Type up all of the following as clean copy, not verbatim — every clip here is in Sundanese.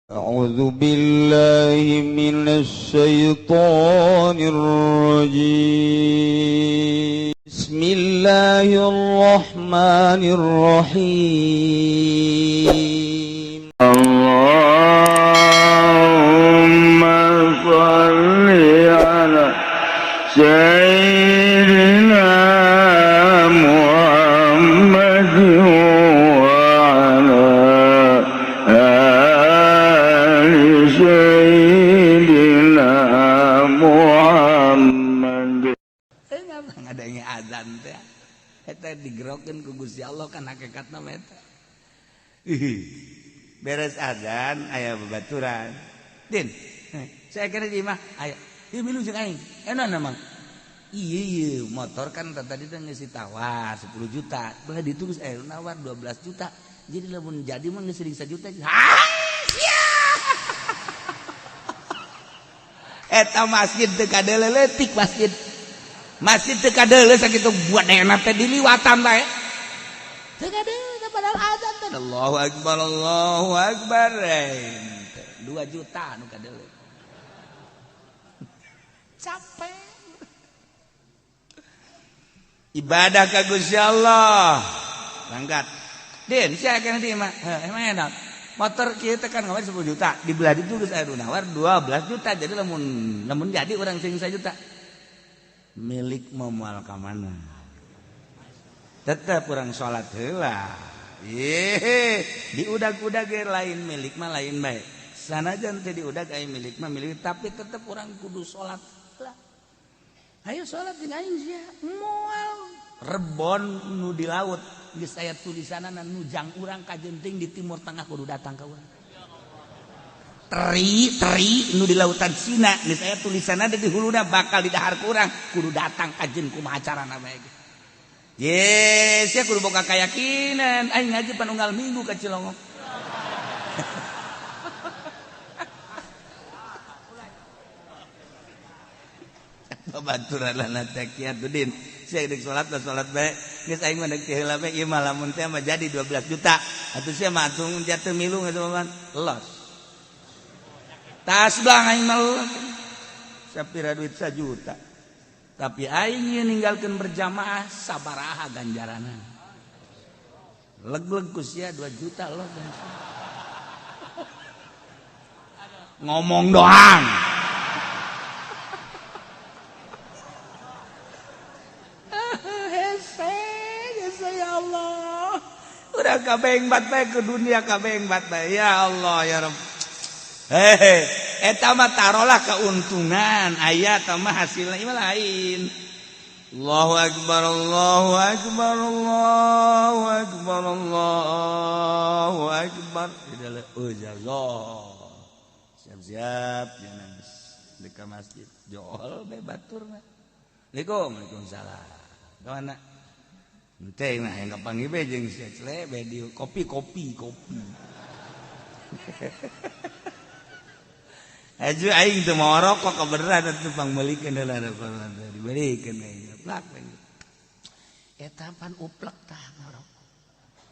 أعوذ بالله من الشيطان الرجيم. بسم الله الرحمن الرحيم. اللهم صل على سيدنا محمد وعلى آل سيدنا محمد. Ngadenge azan teh eta digerokeun ku Gusti Allah kan hakikatna mah eta. Beres azan aya babaturan. Din, saya kira di imah aya. Ieu milu jeung aing. Enak emang. Iya iya motor kan tadi teh geus ditawar 10 juta. Belah ditu geus aya nawar 12 juta. Jadi lamun jadi mah geus 1 juta. Hah, sia. Eta masjid teu kadeleuletik masjid. Masjid teu kadeuleu sakitu buat teh diliwatan bae. Teu kadeuleu padahal azan teh. Allahu akbar Allahu akbar. 2 juta nu kadeuleu. Capek. Ibadah ka Gusti Allah. Berangkat. Din, sia kana di mah. Heuh, emang enak. Motor kieu teh kan ngawar 10 juta, dibelah ditu geus aya nu nawar 12 juta. Jadi lamun lamun jadi urang sing 1 juta. Milik mau moal ka mana? Tetep urang salat heula. Ye, diudag-udag ge lain milik mah lain bae. Sanajan teu diudag aya milik mah milik, tapi tetep urang kudu salat heula. Ayo salat jeung aing sia. Moal rebon nu di laut geus aya tulisanana nu jang urang kajenting di Timur Tengah kudu datang ka urang. Teri teri nu di lautan Cina geus aya tulisanna di huluna bakal didahar ku urang kudu datang kajen kumaha carana bae ge. Ye, sia kudu boga keyakinan aing ngaji panunggal minggu ka Cilongok. Babaturan lana teh Kiatudin. Sia deuk salat lah salat bae. Geus aing mah deuk heula bae ieu mah lamun teh mah jadi 12 juta. Atuh sia mah atuh jatuh milu geus mah los. Tas belang aing mah los. Sapira duit 1 juta. Tapi aing ieu ninggalkeun berjamaah sabaraha ganjaranna. Leg-leg ku sia 2 juta los. Ngomong doang. Ya Allah, udah kabeng bat bae ke dunia kabeng bat bae ya Allah ya Rabb. Hehe, eta mah tarolah keuntungan aya eta mah hasilna ieu lain. Allahu akbar Allahu akbar Allahu akbar Allahu akbar. Oh jazah. Siap-siap jangan di ka masjid. Jol bae baturna. Assalamualaikum. Waalaikumsalam. Ka mana? Ente nah yang kapanggih be jeung sia cele be di kopi kopi kopi. Aju aing teu mau rokok kebeneran atuh pangmeulikeun heula dibelikeun aing plak. Eta pan uplek tah ngarokok.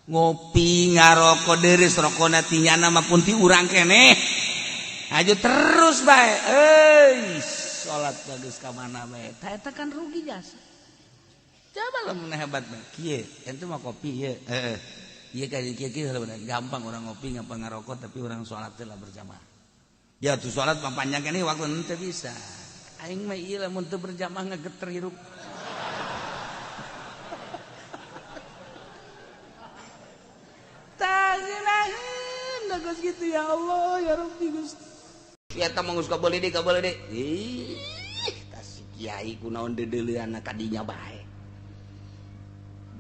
Ngopi ngarokok deureuh rokona ti nyana mah pun ti urang keneh. Aju terus bae. Euy, salat bagus ka mana bae. Tah eta kan rugi jasa. Coba lah mun hebat mah kieu, ente mah kopi ieu. Heeh. Ieu ka kieu kieu gampang orang ngopi gampang ngarokok tapi orang salat teh lah berjamaah. Ya tuh salat mah panjang keneh waktu henteu bisa. Aing mah ieu lamun teu berjamaah ngageter hirup. Tah ngeunaheun geus kitu ya Allah ya Rabbi Gusti. Eta mah geus kabeuli deui kabeuli deui. Ih, kasih kiai kunaon deudeuleunna kadinya bae.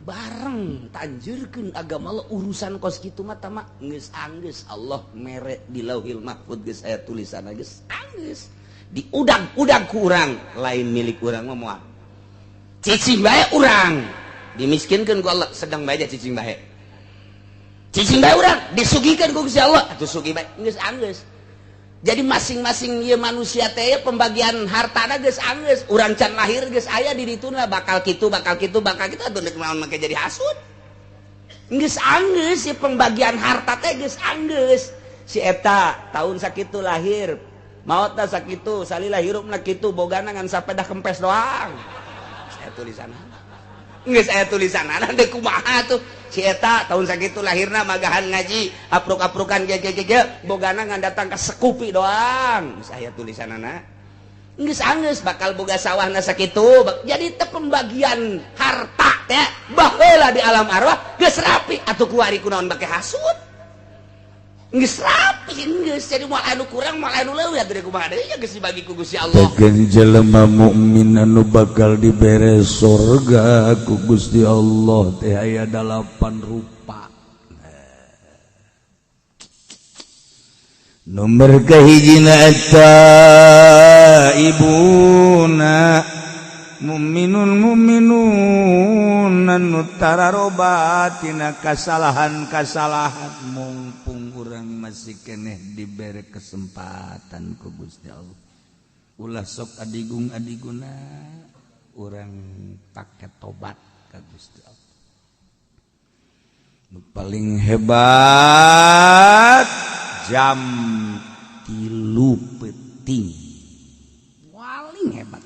Bareng tanjurkeun agama Allah urusan kos kitu mah tama geus anggeus Allah mere di Lauhil Mahfud geus aya tulisanna geus anggeus diudag-udag ku urang lain milik urang mah moal cicing bae urang dimiskinkeun ku Allah sedang bae cicing bae urang disugihkeun ku Gusti Allah atuh sugih bae geus anggeus. Jadi masing-masing ieu manusia teh pembagian hartana geus anggeus urang can lahir geus aya di dituna bakal kitu bakal kitu bakal kitu atuh deuk naon make jadi hasud. Geus anggeus ieu pembagian harta teh geus anggeus. Si eta tahun sakitu lahir, maotna sakitu, salila hirupna kitu, bogana ngan sapeda kempes doang. Saya tulisan. Geus aya tulisanana deui kumaha tuh. Si eta tahun sakitu lahirna, magahan ngaji, apruk-aprukan ge ge ge, bogana ngan datang ke Sekupi doang. Geus aya tulisanana. Geus anggeus bakal boga sawahna sakitu. Jadi teh pembagian harta teh baheula di alam arwah geus rapi atuh, kuari kunaon bake hasud. Geus rapi geus, jadi moal anu kurang, moal anu leuwih atuh, kumaha deui ya, geus dibagi ku Gusti Allah. Tegen jelema mukmin anu bakal dibere sorga ku Gusti Allah teh aya dalapan rupa. Nomor kahijina eta ibuna mukminun mukminun anu tararobat tina kasalahan-kasalahan, mumpung urang masih keneh dibere kesempatan ku Gusti Allah, ulah sok adigung adiguna, urang pake tobat ka Gusti Allah. Nu paling hebat jam 3 peuting, paling hebat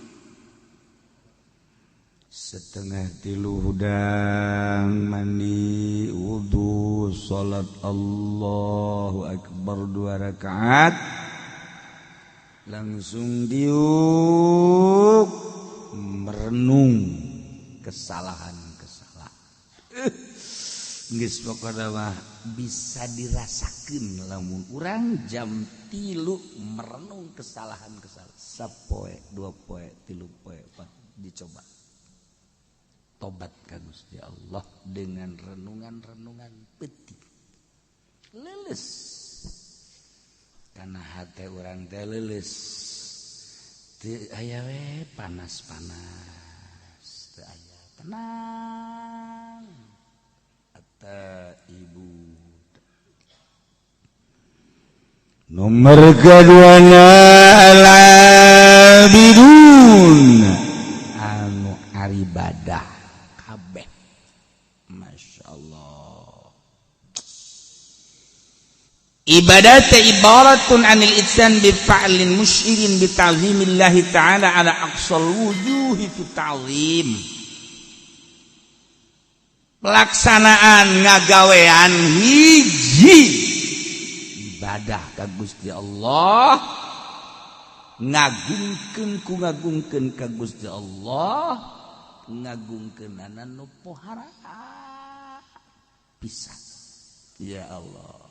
2:30 hudang mandi, wudu, salat, Allahu akbar 2 rakaat, langsung diuk merenung kesalahan-kesalahan. Geus pokona mah bisa dirasakeun lamun urang jam 3 merenung kesalahan-kesalahan, sapoe, 2 poe, 3 poe, 4, dicoba tobat ka Gusti Allah dengan renungan-renungan peuting, leuleus karena hate urang teh leuleus, teu aya we panas-panas, teu aya, tenang. Eta ibu nomor keduanya al-abidun anu aribadah kabeh. Masya Allah, Ibadah teh ibaratun anil ityan bi fa'lin musyirin bi ta'zimillahi ta'ala ala aqsal wujuhi fi ta'zim. Pelaksanaan ngagawean hiji ibadah ka Gusti Allah, ngagungkeun ku ngagungkeun ka Gusti Allah, ngagungkeunana nu pohara pisan. Ya Allah,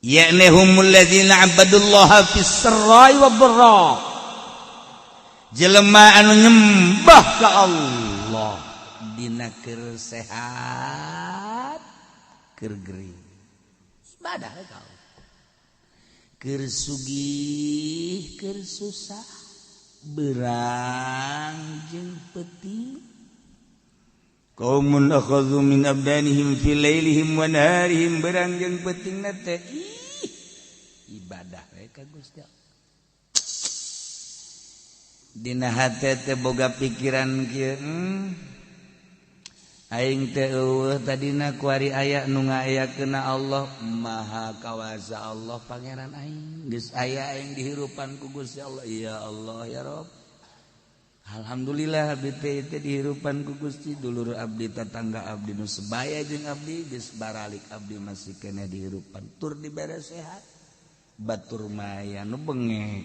ya'ni humul ladzina abadullaha fis sarrai wad dharra, jelema anu nyembah ka Allah dina keur sehat, keur gering, ibadah ka Allah, keur sugih, keur susah, berang jeung peuting. Qaumun akhadhu min abdanihim fi lailihim wa naharihim, berang jeung peutingna teh ih ibadah we ka Gusti Allah. Dina hate teh boga pikiran kieu, aing teh eueuh tadina, kuari aya nu ngayakeunna Allah Maha Kawasa, Allah Pangeran aing, geus aya aing dihirupan ku Gusti Allah. Ya Allah, ya Rob, Alhamdulillah abdi teh teh dihirupan ku Gusti, dulur abdi, tetangga abdi nu sebaya jeung abdi geus baralik, abdi masih keneh dihirupan tur dibere sehat. Batur maya nu bengek,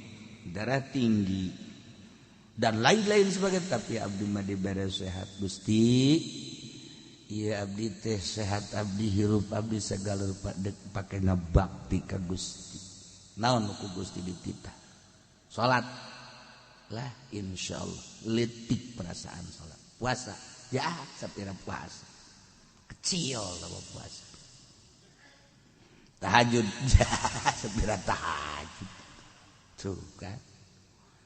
darah tinggi, dan lain-lain sebagainya, tapi abdi mah dibere sehat. Gusti, iya abdi teh sehat, abdi hirup, abdi segala rupa dek pake ngabakti ka Gusti. Naon nu ku Gusti dititah? Salat lah, insyaallah letik perasaan salat. Puasa ya, sapira puasa kecil lah puasa. Tahajud ya, sapira tahajud tuh kan.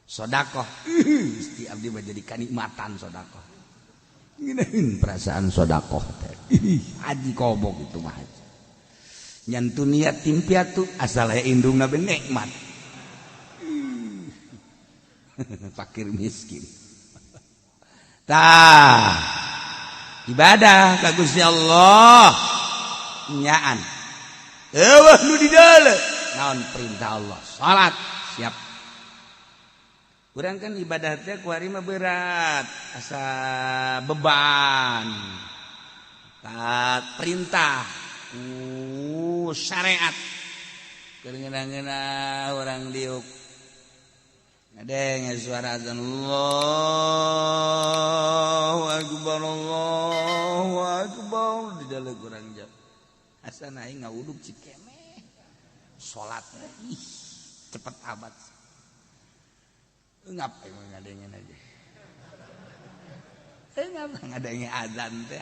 Sodakoh, Gusti, abdi mah jadi kanikmatan sodakoh. Ngeunaheun perasaan sodakoh teh. Haji kobok itu mah haji. Nyantu niat tim piatu asal aya indungna be nikmat. Fakir miskin. Tah, ibadah ka Gusti Allah nyaan. Eueuh nu di dalam. Naon perintah Allah? Salat. Siap. Urang kan ibadah teh kuari mah berat, asa beban. Taat perintah. Syariat. Keur ngeunah-ngeunah urang diuk. Ngadenge suara azan Allahu akbar Allahu akbar di dalam urang jam. Asa aing ngawuduk cikemeh. Salat ih cepet amat. Ngapain ngadengen aja. Ngapa ngadenge azan teh.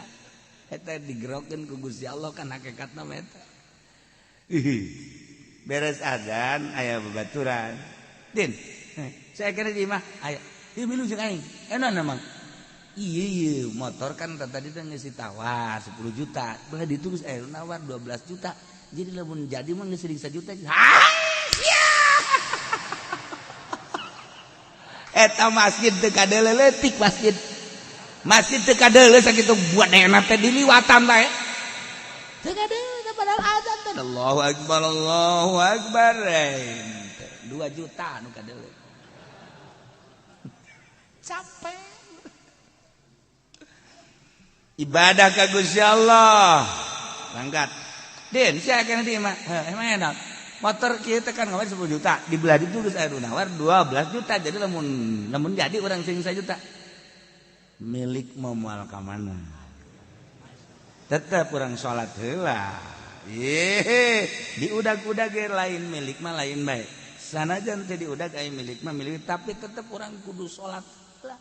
Eta digerokeun ku Gusti Allah kan hakikatna mah eta. Beres azan aya babaturan. Din, saya kira di imah aya. Ieu milu jeung aing. Enak emang. Iya iya motor kan tadi teh geus ditawar 10 juta. Belah ditu geus aya nawar 12 juta. Jadi lamun jadi mah geus 1 juta. Hah? Eta masjid teu kadeuleutik masjid. Masjid teu kadeuleu sakitu buat teh diliwatan bae. Teu kadeuleu padahal azan teh. Allahu akbar Allahu akbar. 2 juta nu kadeuleu. Capek. Ibadah ka Gusti Allah. Berangkat. Din, sia kana di imah. Heuh, emang enak. Motor kieu teh kan ngawar 10 juta, dibelah ditu geus aya nu nawar 12 juta. Jadi lamun jadi urang sing 1 juta. Milik mau moal ka mana? Tetep urang salat heula. Ye, diudag-udag ge lain milik mah lain bae. Sanajan teh diudag aya milik mah milik, tapi tetep urang kudu salat heula.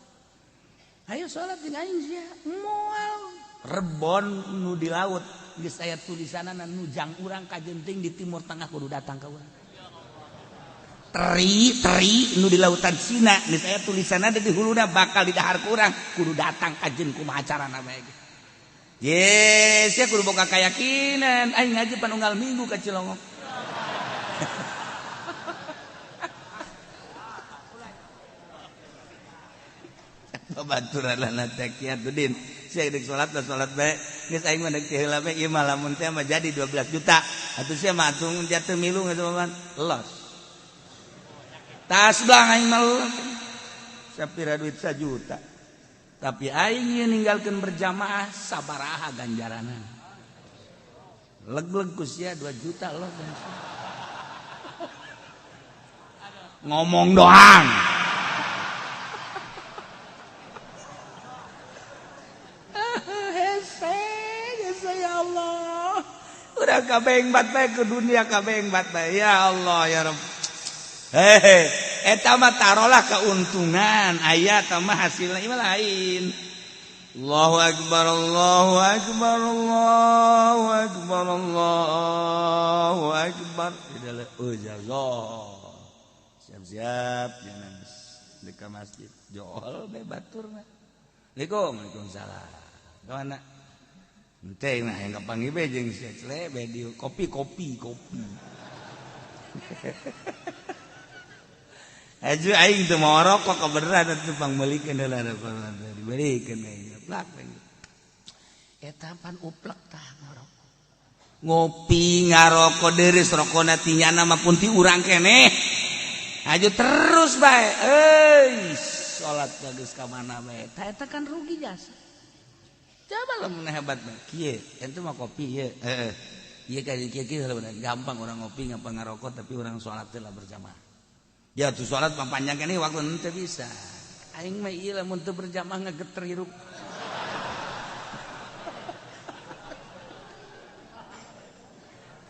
Ayo salat jeung aing sia. Moal rebon nu di laut geus aya tulisanana nu jang urang kajenting di Timur Tengah kudu datang ka urang. Teri teri nu di lautan Cina geus aya tulisanana di huluna bakal didahar ku urang kudu datang kajen kumaha acarana bae ge. Yes, sia kudu boga keyakinan aing ngaji panunggal minggu ka Cilongok. Babaturanana teh kieu din. Sia deuk salat lah salat bae. Geus aing mah deuk ti heula bae ieu mah lamun teh mah jadi 12 juta. Atuh sia mah atuh jatuh milu geus mah los. Tas belang aing mah los. Sapira duit 1 juta. Tapi aing ieu ninggalkeun berjamaah sabaraha ganjaranna. Leg-leg ku sia 2 juta los. Ngomong doang. Udah kabeng bat bae ke dunia kabeng bat bae. Ya Allah ya Rabb. Hehe, eta mah tarolah keuntungan, aya tah mah hasilna ieu lain. Allahu akbar Allahu akbar Allahu akbar Allahu akbar. Oh siap-siap jangan di ka masjid. Jol bae baturna. Assalamualaikum. Waalaikumsalam. Ka mana? Ente nah yang kapanggih bae jeung sia cele bae di kopi kopi kopi. Aju aing teu mau rokok kebeneran atuh pangmeulikeun heula dibelikeun aing plak. Eta pan uplek tah ngarokok. Ngopi ngarokok deureuh rokona ti nyana mah pun ti urang keneh. Aju terus bae. Euy, salat geus ka mana bae. Tah eta kan rugi jasa. Coba lamun hebat mah kieu, ente mah kopi ieu. Heeh. Ieu ka kieu kieu gampang orang ngopi ngapa ngarokok tapi orang salat teh lah berjamaah. Ya tuh salat mah panjang keneh waktu henteu bisa. Aing mah ieu lamun teu berjamaah ngegeter hirup.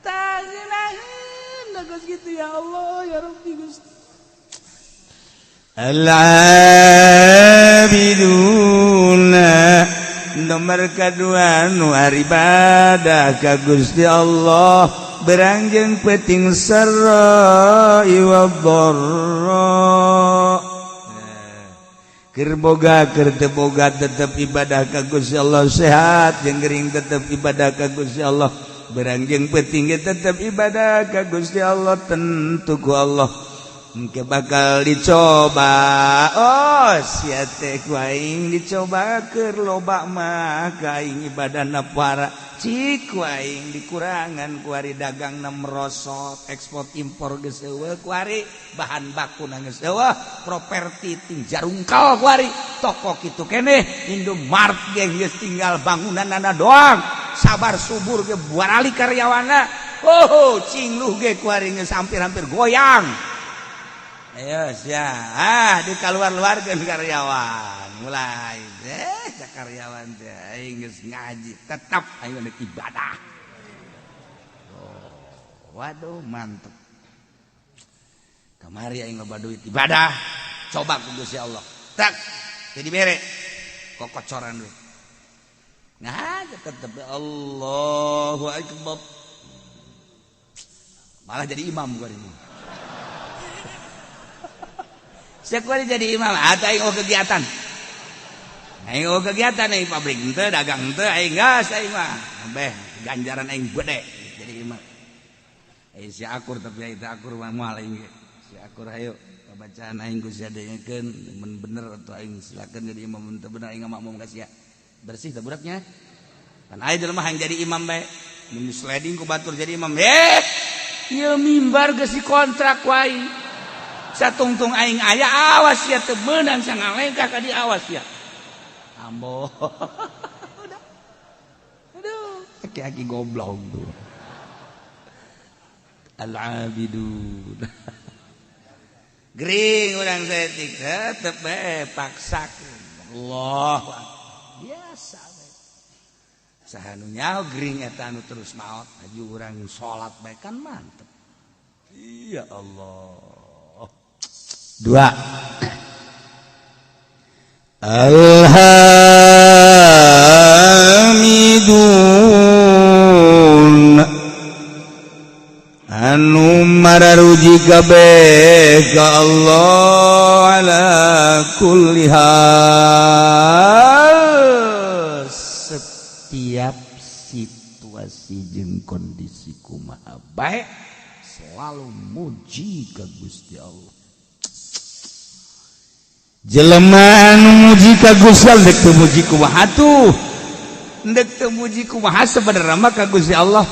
Tah ngeunaheun geus kitu ya Allah ya Rabbi Gusti. Al-abiduna nomor kedua nu ibadah ka Gusti Allah berangjeng peting sarra wa dharra. Keur boga keur teu boga tetep ibadah ka Gusti Allah, sehat jeung gering tetep ibadah ka Gusti Allah, berangjeng peting ge tetep ibadah ka Gusti Allah, tentu ku Allah Engke bakal dicoba. Oh, sia teh ku aing dicoba keur loba mah ka aing ibadahna para cik ku aing dikurangan kuari dagangna merosot, ekspor impor geus eueuh kuari, bahan baku na geus eueuh, properti ting jarungkal kuari, toko kitu keneh, Indomart ge geus tinggal bangunanana doang, sabar subur ge buarali karyawanna. Oh, cingluh ge kuari geus hampir-hampir goyang. Ayo sia, ah dikaluar-luarkeun karyawan. Mulai deh karyawan teh aing geus ngaji, tetap aing rek ibadah. Oh, waduh mantep. Kamari aing loba duit ibadah, coba ku Gusti Allah. Tak, jadi bere kokocoran duit. Nah, tetep Allahu akbar. Malah jadi imam gua ini. Siapa jadi imam? Atau aing oh kegiatan. Aing oh kegiatan aing pabrik henteu, dagang henteu, aing gas aing mah. Beh, ganjaran aing gede jadi imam. Eh si akur tapi aing teu akur mah moal aing ge. Si akur hayu pabacaan aing ku sia dengekeun mun bener atau aing silakeun jadi imam, mun teu bener aing makmum ka sia. Bersih teh budaknya. Pan aing jelema hayang jadi imam bae. Mun sliding ku batur jadi imam. Eh, ieu mimbar geus dikontrak ku aing. Satungtung aing aya awas ya teu meunang sangalengkah ka di awas ya. Ambo. Udah. Aduh, aki-aki goblok tuh. Al-abidun. Gering urang saeutik tetep bae paksakeun. Allah biasa bae. Saha nu nyaho gering eta anu terus maot aju urang salat bae kan mantep. Ya Allah. Dua. Alhamidun anu mararuji kabeh ka Allah ala kulli hal, setiap situasi jeung kondisi kumaha bae selalu muji ka Gusti Allah. Jelema anu muji ka Gusti Allah dek teu muji kumaha tuh, dek teu muji kumaha sebenarnya mah ka Gusti Allah.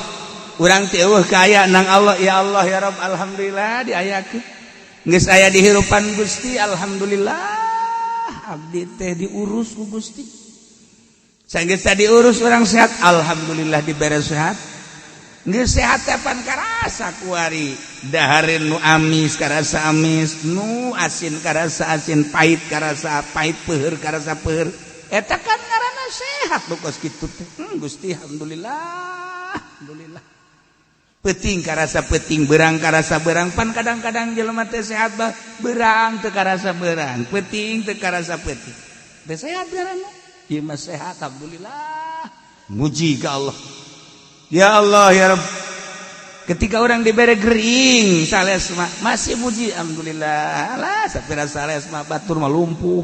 Urang teh eueuh kaya nang Allah, ya Allah ya Rabb, alhamdulillah diayakeun geus aya di hirupan Gusti, alhamdulillah abdi teh diurus ku Gusti. Sanggeus diurus urang sehat, alhamdulillah dibere sehat. Geus sehat teh pan karasa kuari, dahareun nu amis karasa amis, nu asin karasa asin, pahit karasa pahit, peuheur karasa peuheur. Eta kan ngaranna sehat nu kos kitu teh. Gusti alhamdulillah, alhamdulillah. Peuting karasa peuting, berang karasa berang, pan kadang-kadang jelema teh sehat bah berang teu karasa berang, peuting teu karasa peuting. Teh sehat ngaranna. Ieu mah sehat alhamdulillah. Muji ka Allah. Ya Allah ya Rabb. Ketika orang diberi gering sales mah masih muji alhamdulillah. Alah sapira sales mah batur mah lumpuh.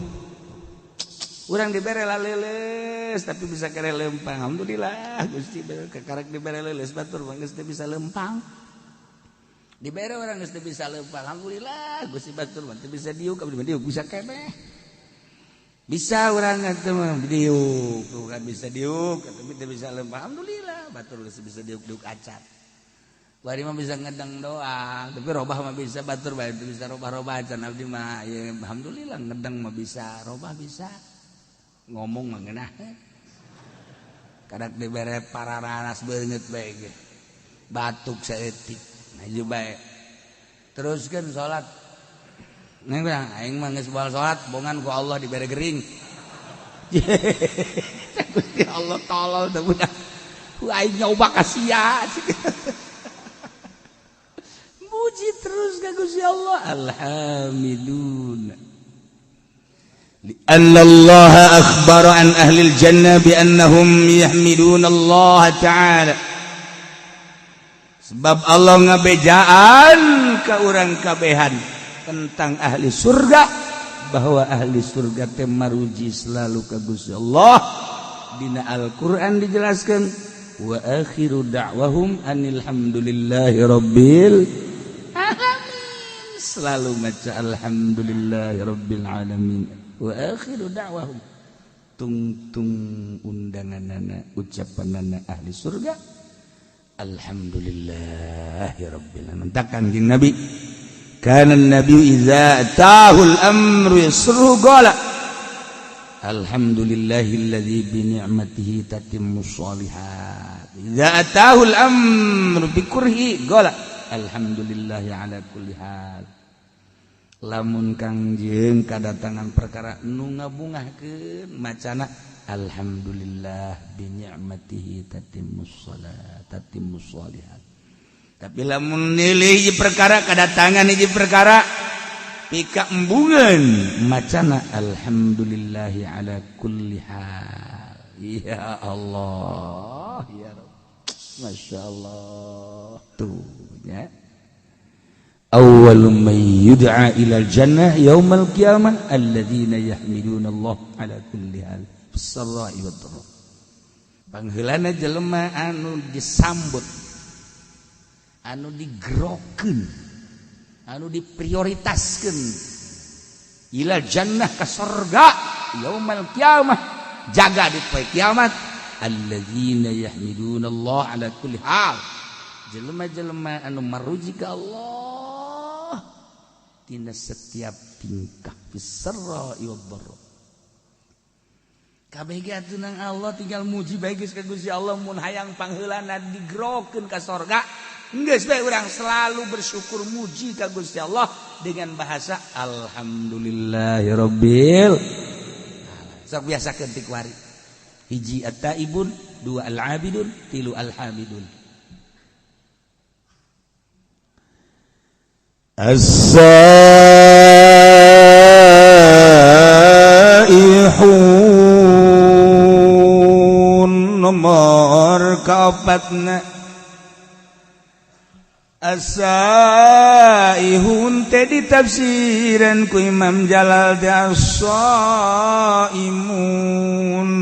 Urang dibere laleles tapi bisa kere lempang. Alhamdulillah Gusti kakarek dibere leuleus batur mah geus teu bisa lempang. Dibere urang geus teu bisa lempang. Alhamdulillah Gusti batur mah teu bisa diuk, abdi mah diuk bisa keneh. Bisa urang teh mah diuk, bukan bisa diuk tapi teu bisa lempang. Alhamdulillah batur geus bisa diuk-diuk acan. Bari mah bisa ngedeng doang, tapi robah mah bisa batur bae teu bisa robah-robah acan abdi mah. Ya alhamdulillah ngedeng mah bisa, robah bisa. Ngomong mah ngeunah. Kadak dibere pararanas beungeut bae ge. Batuk saeutik. Maju bae. Teruskeun salat. Neng bilang aing mah geus baal salat, bongan ku Allah dibere gering. Gusti Allah tolol teh budak. Ku aing nyoba ka sia. Muji terus ka Gusti Allah. Alhamdulillah. لأن الله أخبر عن أهل الجنة بأنهم يحمدون الله تعالى. Sebab Allah ngabejaan ke urang kabehan tentang ahli surga bahwa ahli surga teh maruji selalu ka Gusti Allah. Dina Al-Qur'an dijelaskan wa akhiru da'wahum anil hamdulillahi rabbil alamin. Selalu maca alhamdulillahirabbil alamin wa akhiru da'wahum. Tungtung undanganana ucapanana ahli surga alhamdulillahirabbil alamin. Takkan jeung Nabi kana nabi idza atahul amru yasruhu qala alhamdulillahilladzi bi ni'matihi tatimmus shalihat. Idza atahul amru bi kurhi qala alhamdulillahi ala kulli hal. Lamun kangjeng kadatangan perkara nu ngabungahkeun macana alhamdulillah bi ni'matihi tatimmus shalat tatimmus shalihat. Tapi lamun nilai hiji perkara kadatangan hiji perkara pika embungan macana alhamdulillahi ala kulli hal. Ya Allah ya Rabb, Masya Allah tuh ya. Awwalu man yud'a ila jannah yaumal qiyamah alladzina yahmiduna Allah ala kulli hal fis-sarra'i wad-dharra. Pangheulana jelema anu disambut, anu digerokeun, anu diprioritaskeun ila jannah ka sorga yaumal qiyamah, jaga di poe kiamat alladzina yahmiduna Allah ala kulli hal. Jelema-jelema anu maruji ka Allah tina setiap tingkah fisarra wad-dharra. Kabeh ge atuh nang Allah tinggal muji bae geus ka Gusti Allah mun hayang pangheulana digerokeun ka sorga. Geus bae urang selalu bersyukur muji ka Gusti Allah dengan bahasa alhamdulillahirabbil alamin. Sok biasakeun ti kuari. Hiji at-taibun, dua al-abidun, tilu al-hamidun. As-saihun nomor kaopatna. As-saihun teh ditafsiran ku Imam Jalal teh as-saimun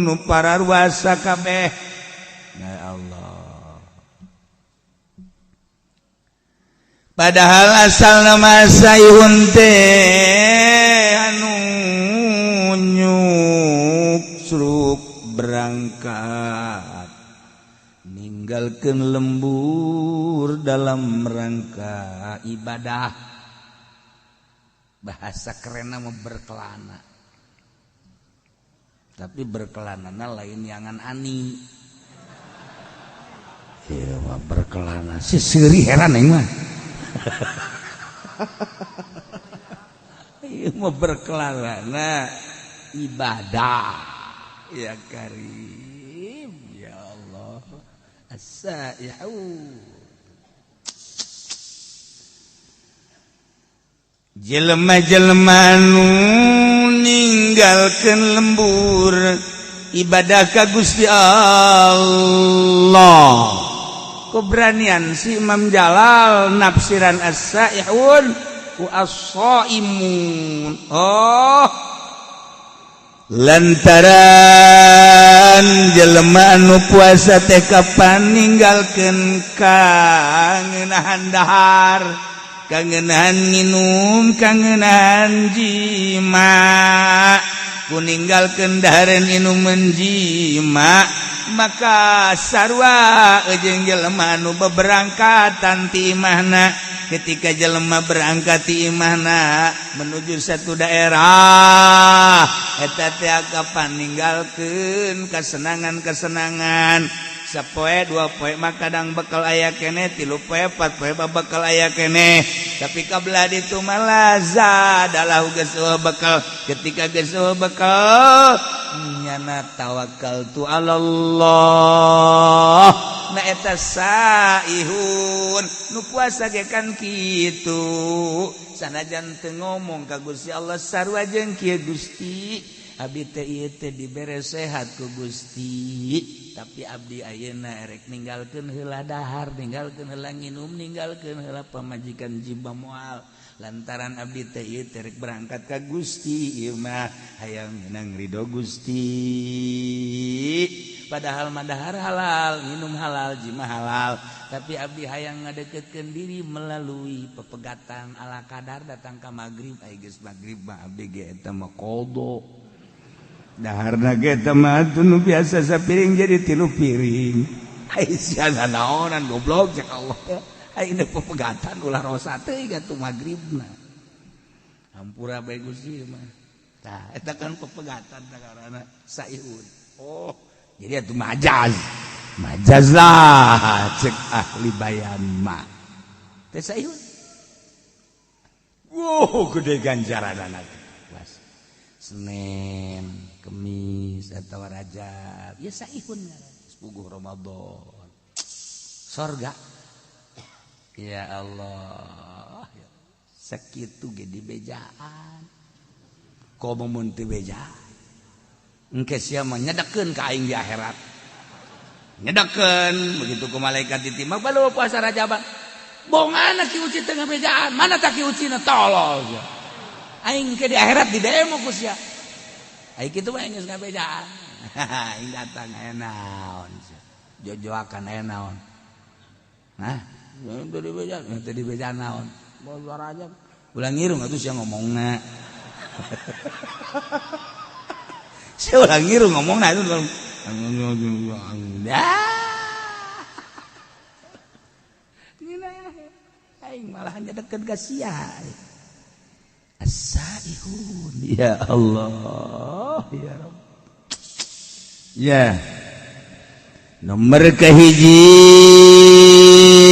nu pararuasa kabeh. Ya Allah. Padahal asal nama saihun teh anu nyuksruk berangkat ninggalkeun lembur dalam rangka ibadah. Bahasa kerenna mah berkelana, tapi berkelanana lain yangan ani. Ieu mah berkelana si seuri heran aing mah. Ieu mah berkelana ibadah. Ya Karim, ya Allah. As-saihu jelema-jelema nu ninggalkeun lembur ibadah ka Gusti Allah. Keberanian si Imam Jalal nafsiran as-saihun wa as-saimun. Oh, lantaran jelema anu puasa teh kapan ninggalkeun kangenahan dahar, kangenahan nginum, kangenahan jima. Ku ninggalkeun dahareun inuman jima, maka sarua jeung jelema anu beberangkatan ti imahna. Ketika jelema berangkat ti imahna menuju satu daerah, eta teh kapan ninggalkeun kesenangan-kesenangan. Sapoe dua poe mah kadang bekal aya keneh, tilu poe empat poe mah bekal aya keneh. Tapi kabelah ditu mah lazadalah geus bekal. Ketika geus bekal nyana tawakal tu alallah. Na eta saihun nu puasa ge kan kitu. Sanajan teu ngomong ka Gusti Allah sarua jeung kieu Gusti. Abdi teh ieu teh dibere sehat ku Gusti, tapi abdi ayeuna erek ninggalkeun heula dahar, ninggalkeun heula nginum, ninggalkeun heula pamajikan jiba moal. Lantaran abdi teh ieu teh rek berangkat ka Gusti ieu mah hayang meunang ridho Gusti. Padahal madahar halal, minum halal, jima halal, tapi abdi hayang ngadeketkeun diri melalui pepegatan ala kadar. Datang ka magrib, ai geus magrib mah abdi ge eta mah qada. Daharna ge eta mah nu biasa sapiring jadi 3 piring. Ai sia naonan goblok cek Allah. Ai pepegatan ulah rosa teh atuh magribna. Hampura bae Gusti mah. Tah eta kan pepegatan karena saihun. Oh, jadi itu majaz. Majaz lah cek ahli bayan mah. Teh saihun. Wow, gede ganjaran anak. Was. Senin, Kemis atau Rajab, ya saihun puguh Ramadan. Sorga. Ya Allah, sakitu ge dibejaan. Komo mun teu bejaan. Engke sia mah nyedekeun ka aing di akhirat. Nyedekeun begitu ku malaikat ditimbang balu puasa Rajaban. Bongana ki uci teu ngabejaan, mana tak ki ucina tolol sia. Aing ke di akhirat di demo ku sia. Aing kitu mah geus ngabejaan. Aing datang aya naon sia. Jojoakan aya naon. Nah, teu dibejaan, teu dibejaan naon. Bawa Rajab. Ulah ngirung atuh sia ngomongna. Sia ulah ngirung ngomongna itu. Aing malah nyedeket ka sia. As-saihun. Ya Allah, ya Rabb. Ya. Nomor kahiji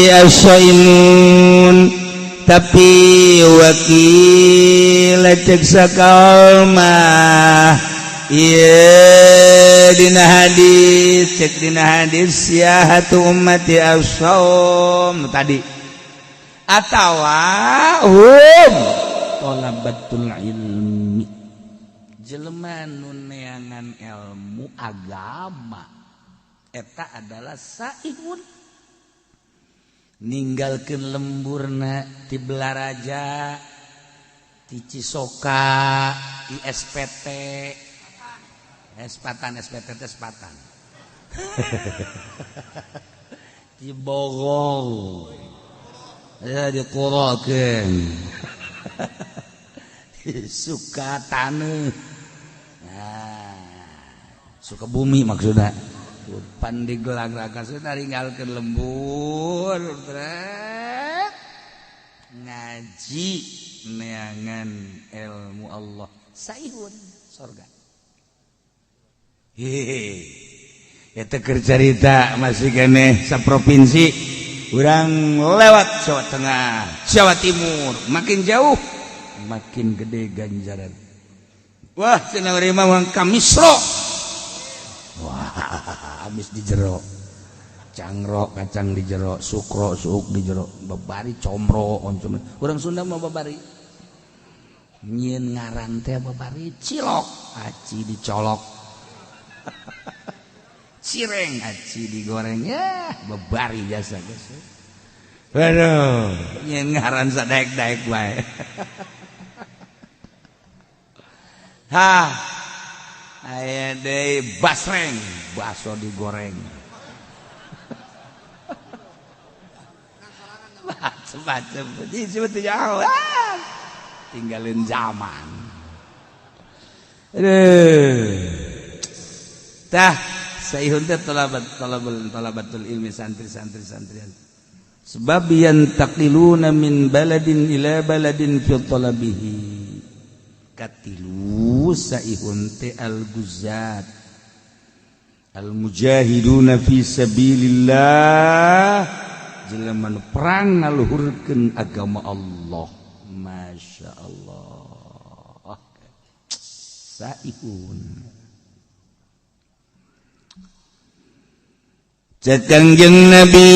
as-saimun, tapi wakil cek sakalmah ieu dina hadis, cek dina hadis siahatu ummati as-saum tadi atawa hum talabatul ilmi, jelema nu neangan ilmu agama eta adalah saihun. Ninggalkeun lemburna ti Belaraja, ti Cisoka, ti SPT, Espatan, SPT teh Sepatan. Ti Bogor. Ya dikurokeun. Suka taneuh. Nah, suka bumi maksudna. Pan digelang raka ninggalkeun lembur trek ngaji neangan ilmu Allah saihun sorga. Hehehe, eta keur carita masih keneh saprovinsi urang lewat Jawa Tengah, Jawa Timur, makin jauh makin gede ganjaran. Wah, cenah urang mah ka Misro. Wah, habis di jero. Cangrok kacang di jero, sukro suuk di jero, babari comro oncom. Urang Sunda mah babari. Nyieun ngaran teh babari cilok, aci dicolok. Cireng aci digoreng, ya babari jasa geus. Waduh, nyieun ngaran sadaek-daek bae. Hah. Aya deui basreng, baso digoreng. Macem-macem, disebut jauh. Tinggalin zaman. Aduh. Tah, saihun teh talabatul ilmi santri-santri santrian. Sebab yantaqiluna min baladin ila baladin fi talabihi. Katilu saihun teh al-guzat al-mujahiduna fi sabilillah, jelema nu perang ngaluhurkeun agama Allah. Masya Allah, saihun. Cek Kangjeng Nabi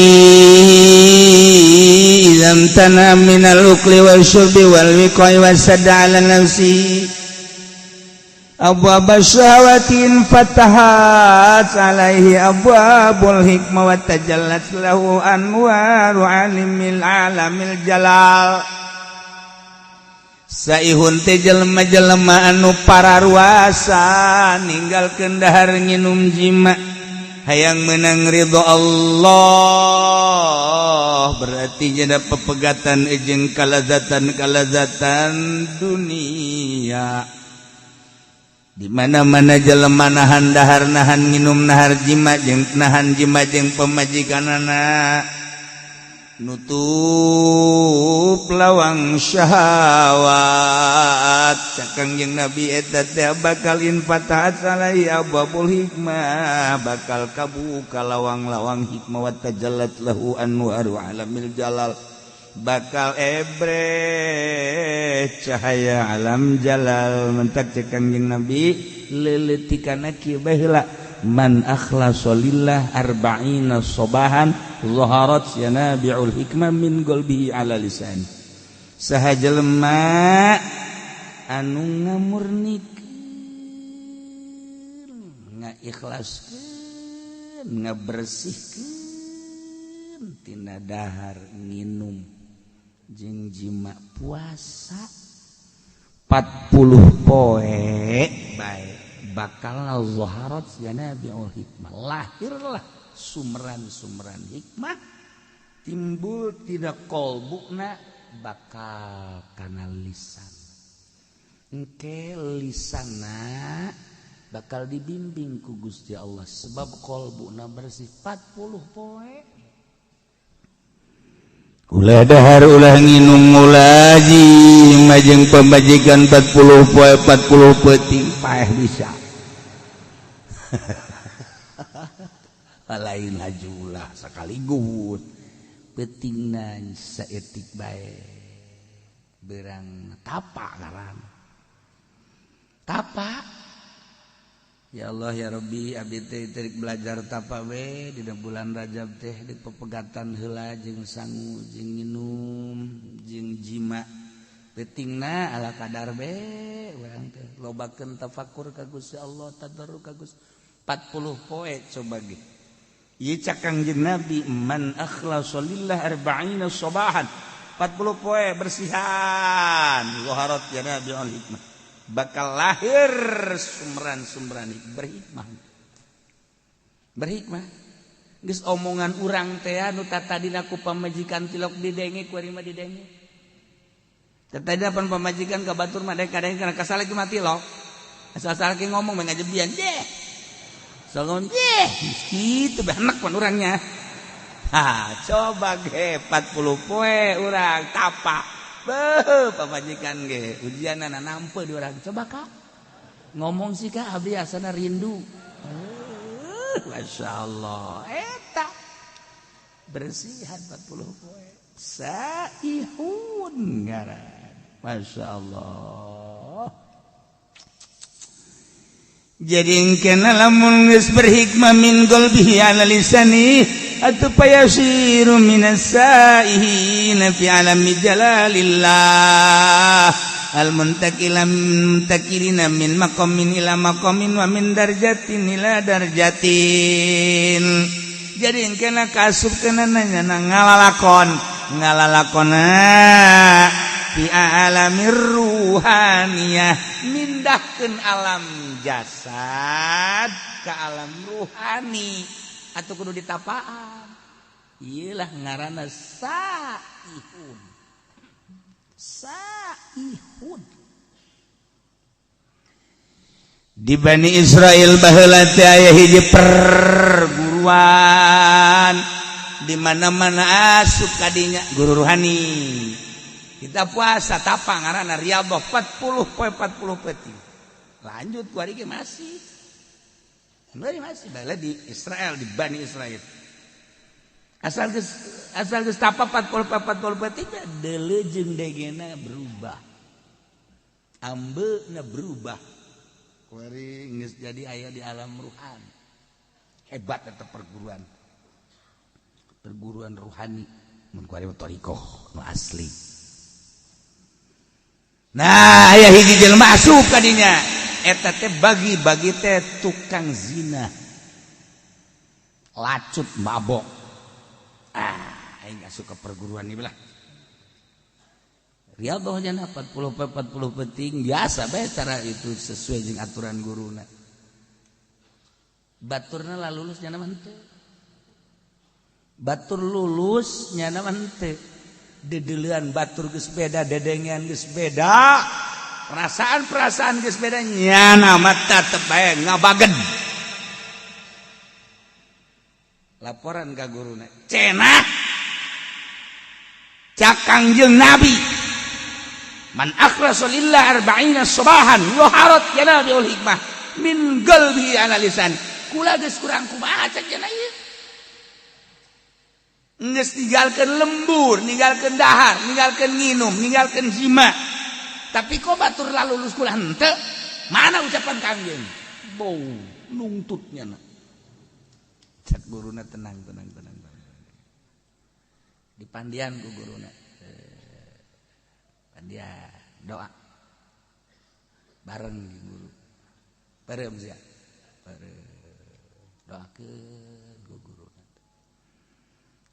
idzam tana minal ukli wal syurbi wal wiqai wasadda ala nafsi abwaab syahawatin fatahat alaihi abwabul hikmah wa tajallat lahu anwaru alimil alamil jalal. Saihun teh jelema-jelema anu pararuasa ninggalkeun dahar nginum jima, Hayang menang ridho Allah berarti jadi pepegatan jeung kalazatan-kalazatan dunia. Di mana-mana jelema nahan dahar, nahan nginum, nahar jima jeung nahan jima jeung pamajikanana, nutup lawang syahwat. Cek Kangjeng Nabi eta teh bakal infatahat alaihi abwabul hikmah, bakal kabuka lawang-lawang hikmah, wa tajallat lahu anwaru alamil jalal, bakal ebre cahaya alam jalal. Mentak cek Kangjeng Nabi leuleutikanna kieu baheula, man akhlasa lillah arba'ina sobahan zaharat yanabi'ul hikmah min qalbihi ala lisan. Saha jelema anu ngamurnikeun, ngaikhlaskeun, ngabersihkeun tina dahar nginum jeung jima puasa 40 poe bae, bakal zaharat yanabi'ul hikmah, lahirlah sumran-sumran hikmah timbul tina kolbuna bakal kana lisan. Engke lisana bakal dibimbing ku Gusti Allah sebab kolbuna bersih 40 poe. Ulah dahar, ulah nginum, ulah jima jeung pamajikan 40 poe 40 peuting paeh bisa. Lain hajulah sekaligus peutingna saeutik bae berang tapa ngaran tapa. Ya Allah ya Rabbi, abdi teh terik belajar tapa we dina bulan Rajab teh di pepegatan heula jeung sangu jeung nginum jeung jima peutingna ala kadar be urang teh lobakeun tafakur ka Gusti Allah, tadarru ka Gusti 40 poe coba ge. Ieu cak Kangjeng Nabi man akhlasa lillah arba'ina sabahan, 40 poe bersihan zaharat yanabi'ul hikmah, bakal lahir sumran-sumran berhikmah. Berhikmah geus omongan urang teh anu tatadina ku pamajikan tilok didenge ku ari mah didenge. Tatadina pan pamajikan ka batur mah kadang kana kasal lagi mah tilok. Asal-asal ge ngomong mah ngajebian deh. Salon deh kitu bae pan urangnya. Ha, coba ge 40 poe urang tapa. Beuh, pamajikan ge ujianna nampe di urang. Coba Kak. Ngomong sih Kak abdi asana rindu. Masya Allah. Eta bersihan 40 poe. Saihun ngaran. Masya Allah. Jadi kena lamun geus berhikmah min qalbihi ala lisani atau payasiru minas saihina fi alami jalalillah al muntakila muntakirina min maqamin ila maqamin wa min darjatin ila darjatin. Jadi kena kasup kena nanya ngalalakon ngalalakona fi alamir ruhaniyah, mindahkeun alam jasad ke alam ruhani atau kudu ditapaan. Iyalah ngaranna saihun. Saihun. Di Bani Israel baheula teh aya hiji perguruan di mana-mana asup kadinya guru ruhani. Kita puasa tapa ngaranna riyadhah 40 poe 40 peuting. Lanjut ku ari ge masih. Masih baheula di Israel, di Bani Israel. Asal geus tapa 40 40 peuting deuleu jeung degena berubah. Ambeuna berubah. Kuari geus jadi aya di alam ruhan. Hebat eta perguruan. Perguruan ruhani mun kuari mah thariqah nu asli. Nah, aya hiji jelema asup ka dinya. Eta teh bagi-bagi teh tukang zina. Lacut mabok. Ah, aing asup ka perguruan ieu lah. Riyadhah jana 40 40 penting biasa bae cara itu sesuai jeung aturan guruna. Baturna lah lulus nyana mah henteu. Batur lulus nyana mah henteu. Dedeulean batur geus beda, dedengean geus beda. Perasaan-perasaan geus beda nyana mah tetep bae ngabagen. Laporan ka guruna. Cenah. Cak Kangjeng Nabi. Man akhlasa lillah arba'ina sabahan waharat yanabiul hikmah min qalbi ala lisan. Kula geus kurang kumaha cak cenah ieu. Geus ninggalkeun lembur, ninggalkeun dahar, ninggalkeun nginum, ninggalkeun jima. Tapi kok batur lalulus kula henteu? Mana ucapan Kangjeng? Bau nungtutnya na. Cak guruna tenang tenang tenang. Dipandian ku guruna. Pandian doa. Bareng guru. Bareng sia. Bareng doakeun ku guruna.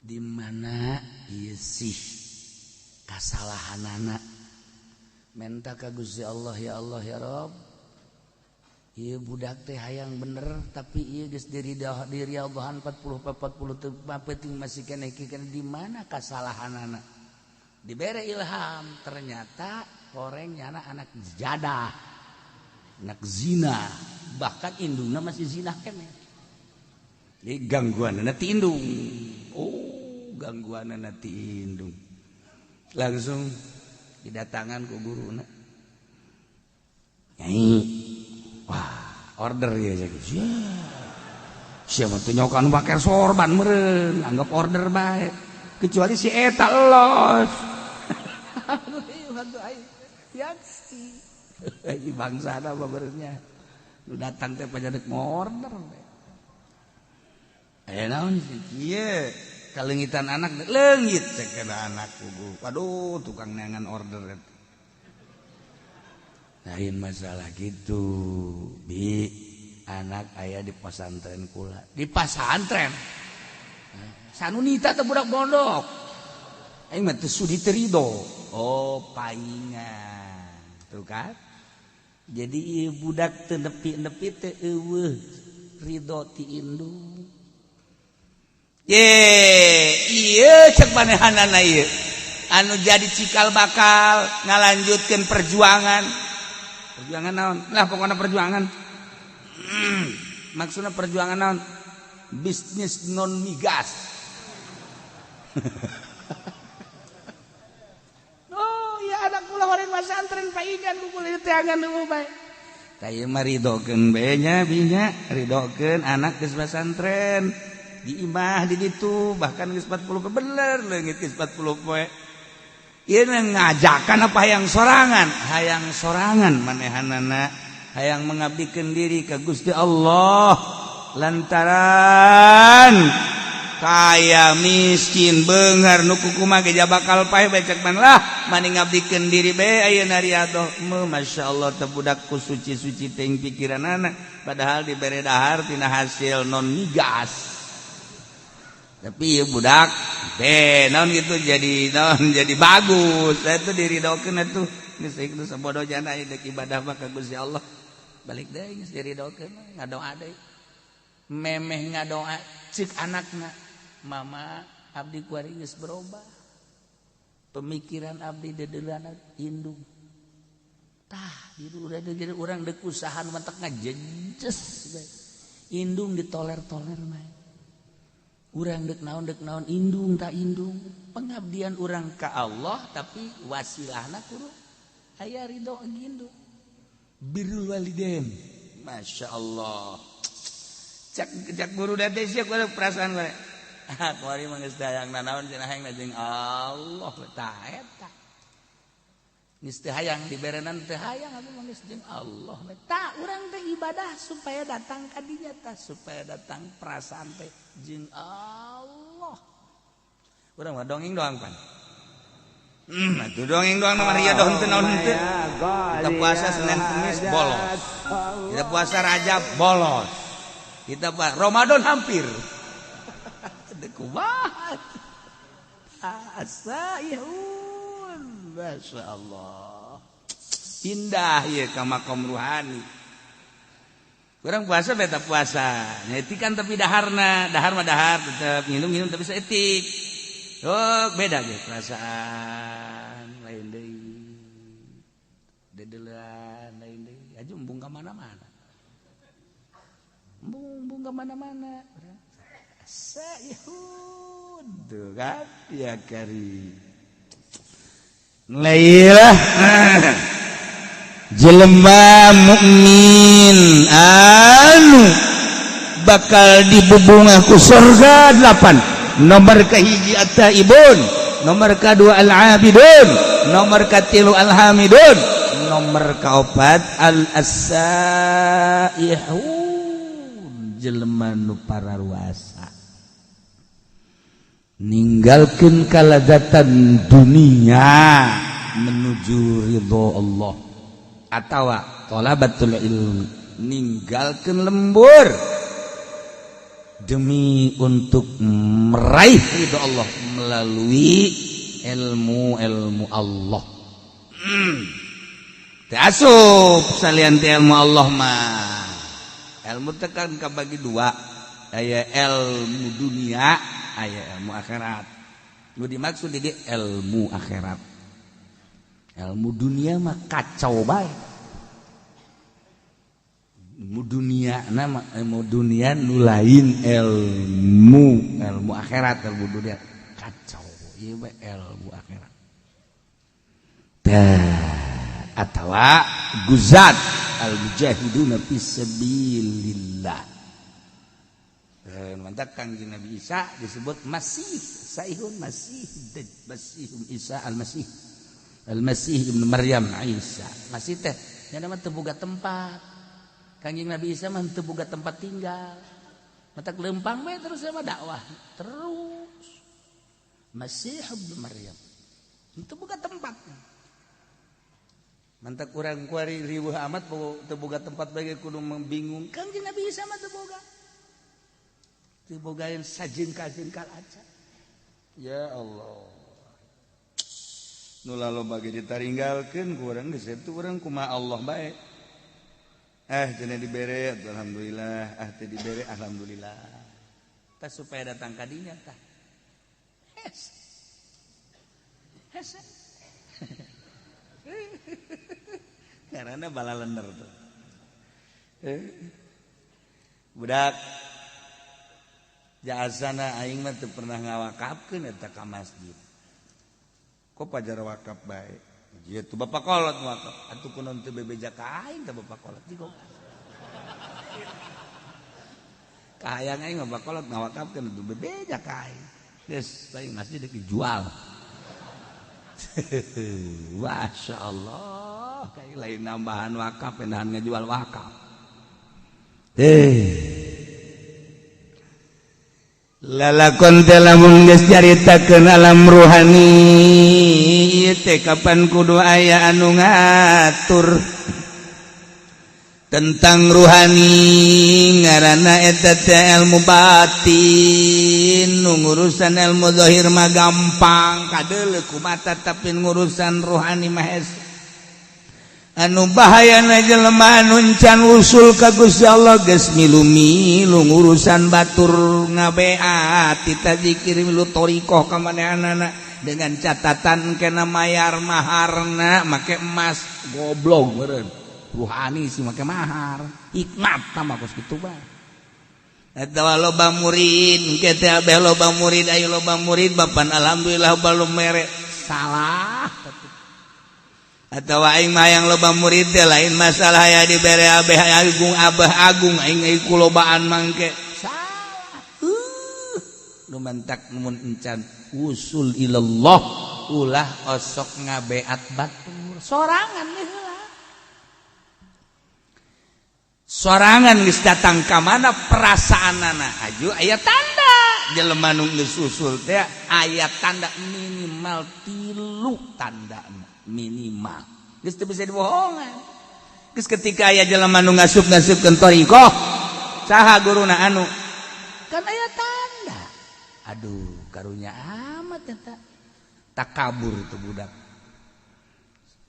Di mana ieu sih kasalahanana? Menta ka Gusti Allah, ya Allah ya Rabb. Ieu budak teh hayang bener tapi ieu geus diriadhahan 40 teu penting masih keneh di mana kasalahanana? Dibere ilham ternyata horeng nyana anak jadah, anak zina, bahkan indungna masih zina keneh. Jadi gangguanna ti indung. Oh, gangguanna ti indung. Langsung didatangan ku guruna. Nyai, wah, order ya cek. Siapa tuh nyokan pakai sorban meureun, anggap order bae. Kecuali si eta los. Yaksi. Bangsana apa beureunya. Nu datang teh pajadeuk order. Aya naon sih kieu? Kalengitan anak leungit cek anak kugu. Waduh, tukang neangan order eta. Lain masalah gitu. Bi anak aya di pesantren kula. Di pesantren. Sanunita teh budak pondok. Aing mah teu sudi teu rido. Oh, paingan. Tuh kan? Jadi ieu budak teu nepi-nepi teu eueuh ridho ti indung. Ye, ieu cek manehanana ieu. Anu jadi cikal bakal ngalanjutkeun perjuangan. Perjuangan naon? Lah pokokna perjuangan. Maksudna perjuangan naon? Bisnis non migas. Oh, ya anak kula horeng pasantren paingan ku kula teangan eueuh bae. Tah ieu mah ridokeun bae nya binya, ridokeun anak geus pasantren. Di imah di ditu bahkan geus 40 bener leungit geus 40 poe. Ieu ngajakan apa hayang sorangan? Hayang sorangan manehanana, hayang mengabdikeun diri ka Gusti Allah lantaran kaya miskin beunghar nu kukumaha ge bakal paeh bae cek man lah mani ngabdikeun diri bae ayeuna riadoh. Masyaallah teh budak ku suci-suci teuing pikiranana padahal dibere dahar tina hasil non migas. Tapi ya budak deh naon gitu jadi naon jadi bagus. Saya tuh diridokeun atuh geus geus sabodo jana deuk ibadah mah ka Gusti Allah. Balik deui geus diridokeun ngadoa deui. Memeh ngadoa cek anakna, "Mama, abdi kuari geus berubah. Pemikiran abdi dedeulana indung." Tah, di udah jadi urang deuk usaha nu matak ngajejes bae. Indung ditoler-toler bae. Urang dek naon indung tak indung pengabdian urang ka Allah tapi wasilahna kudu aya ridho indung birrul walidain. Masya Allah cak cak guru date sia kudu perasaan gue ah kuari mah geus hayang nanaon cenah hayang jeung Allah tah eta geus teu hayang diberenan teu hayang abdi mah geus jeung Allah tah urang teh ibadah supaya datang ka dinya tah supaya datang perasaan teh jeung Allah. Urang mah dongeng doang pan. Atuh dongeng doang mah riadoh henteu naon henteu. Kita puasa Senin Kamis bolos. Kita puasa Rajab bolos. Kita puasa Ramadan hampir. Deuk kumaha? Asaihun. Masya Allah. Indah ya ka makom ruhani. Kurang puasa beta puasa. Nyetikan tapi daharna, dahar mah dahar tetep minum-minum tapi saeutik. Oh, beda ge perasaan lain deui. Dedelan lain deui. Aju embung ka mana-mana. Embung ka mana-mana. Saihun tuh kan ya kari. Lailah jelema mukmin anu bakal dibubungah ku surga 8. Nomor kahiji at-taibun, nomor kadua al-abidun, nomor katilu al-hamidun, nomor kaopat al-asaihun, jelema nu pararuasa ninggalkeun kalazatan dunia menuju ridho Allah atawa thalabatul ilmi, ninggalkeun lembur demi untuk meraih ridho Allah melalui ilmu-ilmu Allah. Teu asup salian ti ilmu Allah mah. Ilmu teh kan kabagi dua, aya ilmu dunia, aya ilmu akhirat. Nu dimaksud di ilmu akhirat. Ilmu dunia mah kacau bae. Ilmu dunia nama ilmu dunia nu lain ilmu ilmu akhirat, ilmu dunia kacau ieu bae ilmu akhirat. Tah atawa guzat al mujahiduna fisabilillah. Mantap Kangjeng Nabi Isa disebut Masih, Saihun Masih, Masih Isa Al-Masih. Al-Masih Ibnu Maryam Isa. Masih teh nya mah teu boga tempat. Kangjeng Nabi Isa mah teu boga tempat tinggal. Matak lempang bae terus sama dakwah terus. Masih Ibnu Maryam. Teu boga tempat. Mantak urang kuari riweuh amat teu boga tempat bae kudu bingung. Kangjeng Nabi Isa mah teu boga. Teu bogaeun sajengkal-jengkal aja. Ya Allah. Nu laloba ge ditaringgalkeun ku urang geus eta urang kumaha Allah bae. Cenah dibere alhamdulillah, teu dibere alhamdulillah. Tah supaya datang ka dinya tah. Hes. Hes. Karena balalender tuh. Budak jasana aing mah teu pernah ngawakafkeun eta ka masjid. Kok pajar wakaf bae? Ieu tuh bapak kolot wakaf. Atuh kunaon teu bebeja ka aing teh bapak kolot jigog. Kahayang aing mah bapak kolot ngawakafkeun teu bebeja ka aing. Geus aing masjid dijual. Masya Allah, kayak lain nambahan wakaf, pindahan ngejual wakaf. Lalakon teh lamun geus caritakeun alam ruhani ieu teh kapan kudu aya anu ngatur tentang ruhani, ngaranna eta teh ilmu batin. Nu ngurusan ilmu zahir mah gampang kadeuleu ku mata, tapi ngurusan ruhani mah hese. Anu bahayana jelema anu can usul ka Gusti Allah geus milu-milu ngurusan batur ngabeat tita zikir milu thariqah ka manehanana dengan catatan kena mayar maharna make emas. Goblok meureun ruhani sih make mahar hikmat tah kos kitu bae. Eta loba murid ke teh abeh loba murid ayo loba murid bapan alhamdulillah balum mere salah. Atau aing mah yang loba murid teh lain masalah ya dibere abeh agung abah agung aing ku lobaan mangke salah. Nu mantak mun encan usul ilallah ulah osok ngabeat batur sorangan heula. Sorangan geus datang ka mana perasaanana aju aya tanda jelema nu geus usul teh aya tanda minimal 3 tanda minimal geus teu bisa dibohongan. Geus ketika aya jelema nu ngasup-ngasupkeun thariqah saha guruna anu kan aya tanda. Aduh karunya amat eta takabur tuh budak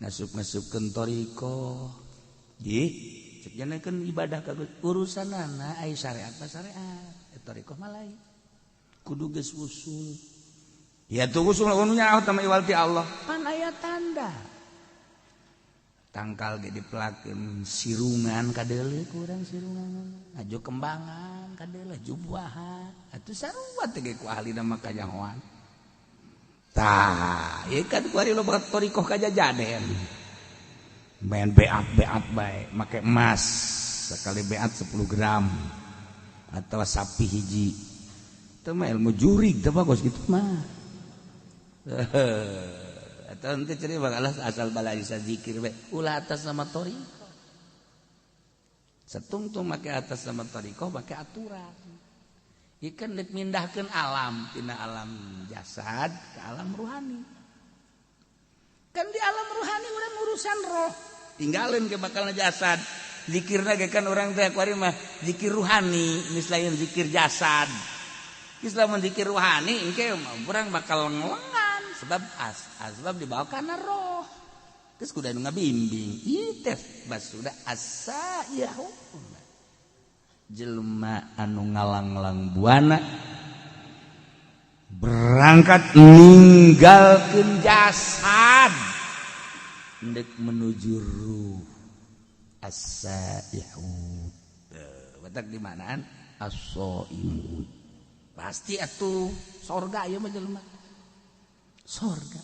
ngasup-ngasupkeun thariqah. Ih Cek janakeun ibadah ka urusanana ai syariat mah syariat, thariqah mah lain. Kudu geus usul. Ya tuh usul nu nyaho teh iwal ti Allah. Pan aya tanda. Tangkal ge dipelakeun sirungan kadeuleu kurang sirungan. Aju kembangan kadeuleu jubuahan. Atuh sarua teh ge ku ahlina mah kanyahoan. Tah, ieu kan kuari loba thariqah kajajaden. Main beat-beat bae, make emas sekali beat 10 gram atau sapi hiji. Itu mah ilmu jurig teh bagus gitu mah. Atau nanti cerita bakal asal balai zikir bae, ulah atas nama thariqah. Setungtung make atas nama thariqah make aturan. Ikan dek mindahkeun alam tina alam jasad ke alam ruhani. Kan di alam ruhani urang urusan roh, tinggalin ke bakal jasad. Zikirna ge kan urang teh kuari mah zikir ruhani, geus lain zikir jasad. Geus lamun zikir ruhani engke urang bakal ngelengan sebab asbab dibawa kana roh. Geus kudu anu ngabimbing. Ieu teh basuda asa-yahu. Jelema anu ngalanglang buana berangkat ninggalkeun jasad ndek menuju ruh as-saihun. Batak di manaan as-saimun. Pasti atuh sorga ieu mah jelema. Sorga.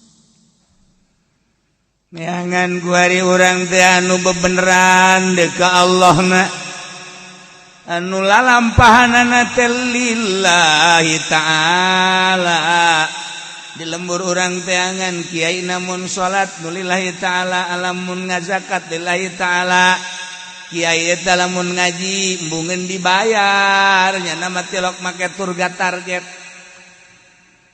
Neangan kuari urang teh anu bebeneran deuk ka Allahna. Anu lalampahanana teh lillahi ta'ala. Di lembur urang teangan kiai namun salat nu lillahi ta'ala, alamun ngazakat lillahi ta'ala. Kiai eta lamun ngaji embungeun dibayar nya mah tilok make turga target.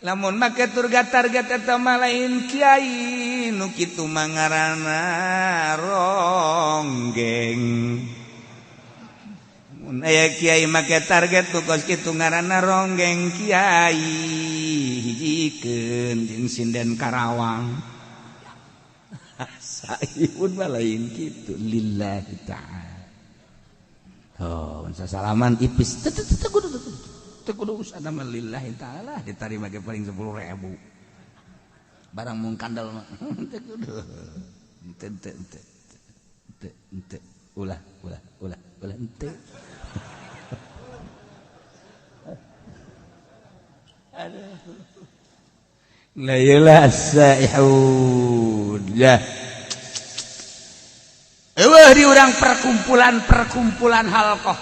Lamun make turga target eta mah lain kiai nu kitu mah ngaranna ronggeng. Mun aya kiai make target nu kos kitu ngaranna ronggeng kiai hijikeun jeung sinden Karawang. Saihun mah lain kitu lillahi ta'ala. Oh, salaman ipis teu teu kudu teu kudu usahana mah lillahi ta'ala ditarima ge paling 10.000. Barang mung kandel mah teu kudu. Teu teu teu teu teu ulah ulah ulah ulah henteu. Aduh. La ilaha saihun. Ya. Eueuh di urang perkumpulan-perkumpulan halqah.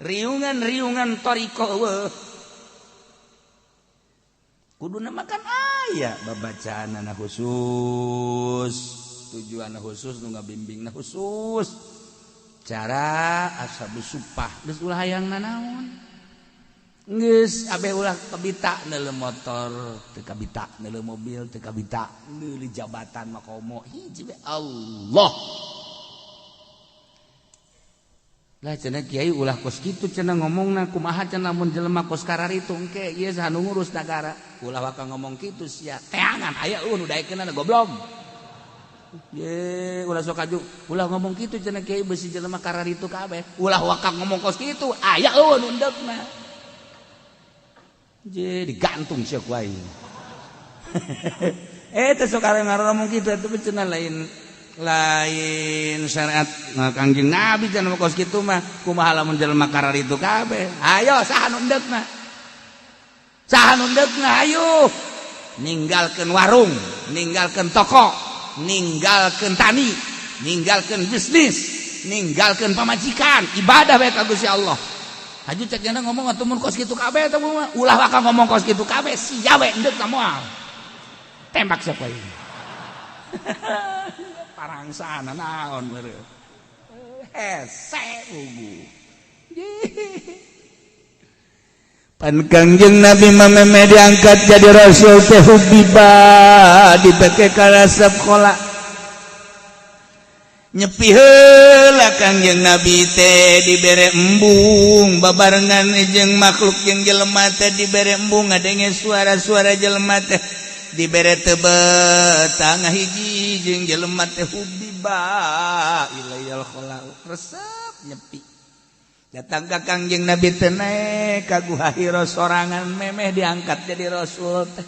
Riungan-riungan thariqah eueuh. Kuduna makan aya babacaanana khusus, tujuanna khusus nu ngabimbingna khusus. Cara ashabus supah geus ulah hayang nanaon. Geus abeh ulah kabita neuleuh motor, teu kabita neuleuh mobil, teu kabita neuleuh jabatan makomo hiji we Allah. Lah cenah kiai ulah kos kitu cenah ngomongna kumaha cenah mun jelema kos kararitu engke ieu saha nu ngurus nagara. Ulah waka ngomong kitu sia teangan aya eueuh nu daekeunana goblok. Ye ulah sok aju ulah ngomong kitu cenah kiai beusi jelema kararitu kabeh. Ulah waka ngomong kos kitu aya eueuh nu endekna. Je digantung sia ku aing. Teh sok ngomong kitu atuh cenah lain lain syariat Kangjeng Nabi cenah kos kitu mah kumaha lamun jelema kararitu kabeh. Ayo saha nu endekna? Saha nu endekna ayo. Ninggalkeun warung, ninggalkeun toko, ninggalkeun tani, ninggalkeun bisnis, ninggalkeun pamajikan, ibadah bae ka Gusti Allah. Haju cek jana ngomong atuh mun kos kitu kabeh teh ulah waka ngomong kos kitu kabeh sia we endek ka moal. Tembak siapa ini. Parangsana naon meureun. Hese ugu. Pan Kangjeng Nabi mah diangkat jadi rasul teh hubiba dipake karasep khola. Nyepi heula Kangjeng Nabi teh dibere embung babarengan jeung makhluk jeung jelema teh dibere embung ngadenge suara-suara jelema teh dibere tebet tangah hiji jeung jelema teh hubiba Habibba ilayal khala resep nyepi. Datang ka Kangjeng Nabi teh naek ka Guha Hira sorangan memeh diangkat jadi rasul teh.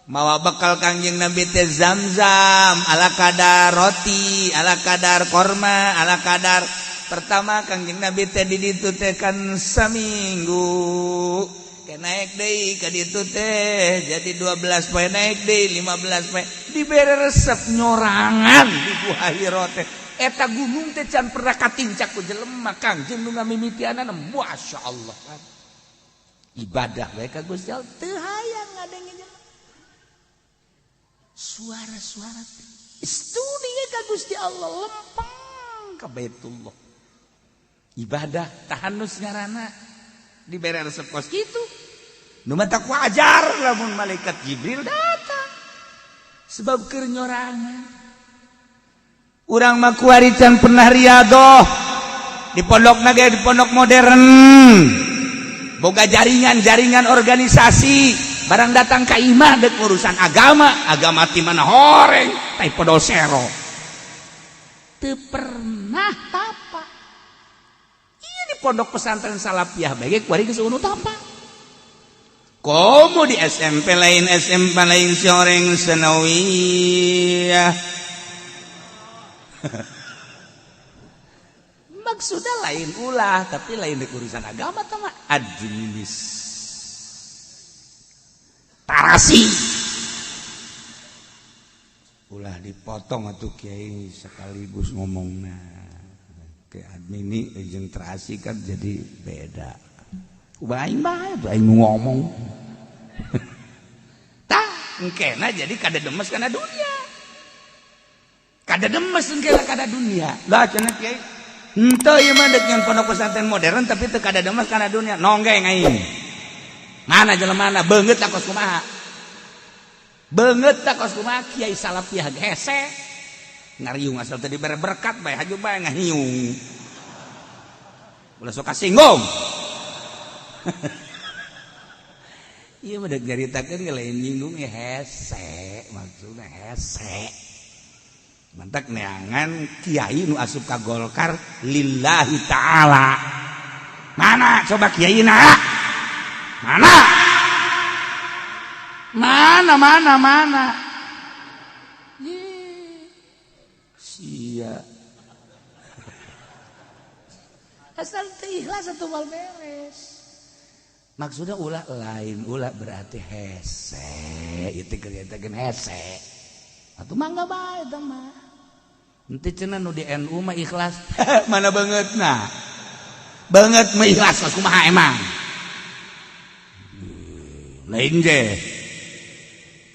Mawa bekal Kangjeng Nabi teh zam-zam ala kadar roti, ala kadar korma, ala kadar. Pertama Kangjeng Nabi teh di ditu teh kan saminggu. Ke naik deui ka ditu teh jadi 12 poe naik deui 15 poe dibere resep nyorangan di Guha Hira teh. Eta gunung teh can pernah katincak ku jelema Kangjeng nu ngamimitianana masyaallah kan. Ibadah bae ka Gusti Allah teu hayang ngadenge jelema. Suara-suara studi ka Gusti Allah lempeng ka Baitullah. Ibadah tahannus ngaranna dibere resep kos kitu. Nu matak wajar lamun malaikat Jibril datang. Sebab keur nyorangan. Urang mah kuari can pernah riadoh. Di pondokna ge di pondok modern. Boga jaringan-jaringan organisasi, barang datang ka imah dek urusan agama, agama ti mana horeng, tai podol sero. Teu pernah tapa. Ieu di pondok pesantren Salafiyah bae ge kuari geus eueuh tapa. Komo di SMP lain SMP lain sioreng sanawiyah. Maksudnya lain ulah tapi lain di urusan agama tama administrasi. Ulah dipotong atuh kiai sekaligus ngomongna. Ke admini jeung terasi kan jadi beda. Aing bae aing ngomong. Tah, engkena jadi kada demes kana dunia. Kada demes engkena kada dunia. Lah cenah kiai. Henteu ieu mah deuk nyeun pondok pesantren modern tapi teu kada demes kana dunia. Nonggeng aing. Mana jelemana beungeut kos kumaha? Beungeut kos kumaha kiai Salafiyah hese. Ngariung asal teu dibere berkat bae haju bae ngahiung. Ulah sok kasinggung. Iya mah deuk nyaritakeun ge lain nyinggung ya hese, maksudna hese. Mantak neangan kiai nu asup ka Golkar lillahi ta'ala. Mana coba kiai na? Mana? Mana mana mana? Ih, sia. Asal teu ikhlas atuh moal beres. Maksudnya ulah lain ulah berarti hese itu kelihatan hese atau mangga bae eta mah henteu cenah nu di NU mah ikhlas. Mana banget nah banget mah ikhlas kumaha emang lain ge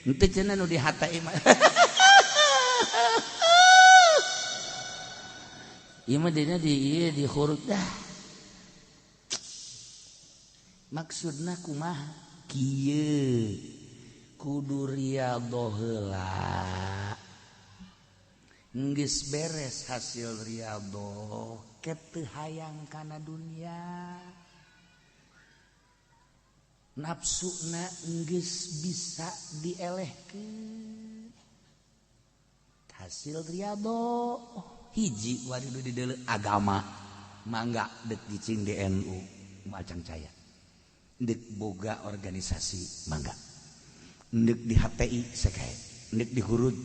henteu cenah nu di HTI mah ieu mah dina di ieu di khurud dah. Maksudna kumaha kieu kudu riyadhoh heula geus beres hasil riyadhoh ke teu hayang kana dunia nafsuna geus bisa dielehkeun hasil riyadhoh hiji wari nu dideuleu agama mangga deuk cicing di NU macang caya ndek boga organisasi mangga ndek di HTI sekae ndek di Hurud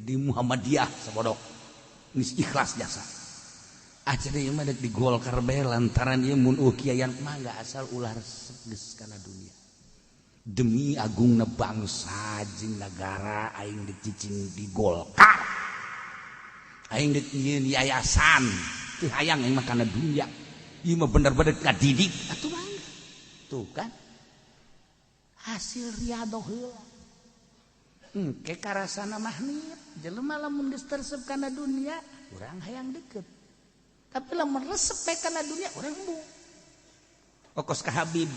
di Muhammadiyah sabodok geus ikhlas jasa aja ieu mah dek di Golkar bae lantaran ieu mun kiaian mangga asal ulah resep geus kana dunia demi agungna bangsa jeung nagara aing dek cicing di Golkar aing dek nyieun yayasan teu hayang aing mah kana dunia ieu mah bener-bener ngadidik atuh mangga. Tuh kan hasil riadoh heula engke karasana mahnit jelema lamun geus teresep kana dunia urang hayang deket tapi lamun resep bae kana dunia urang embung okos ka Habib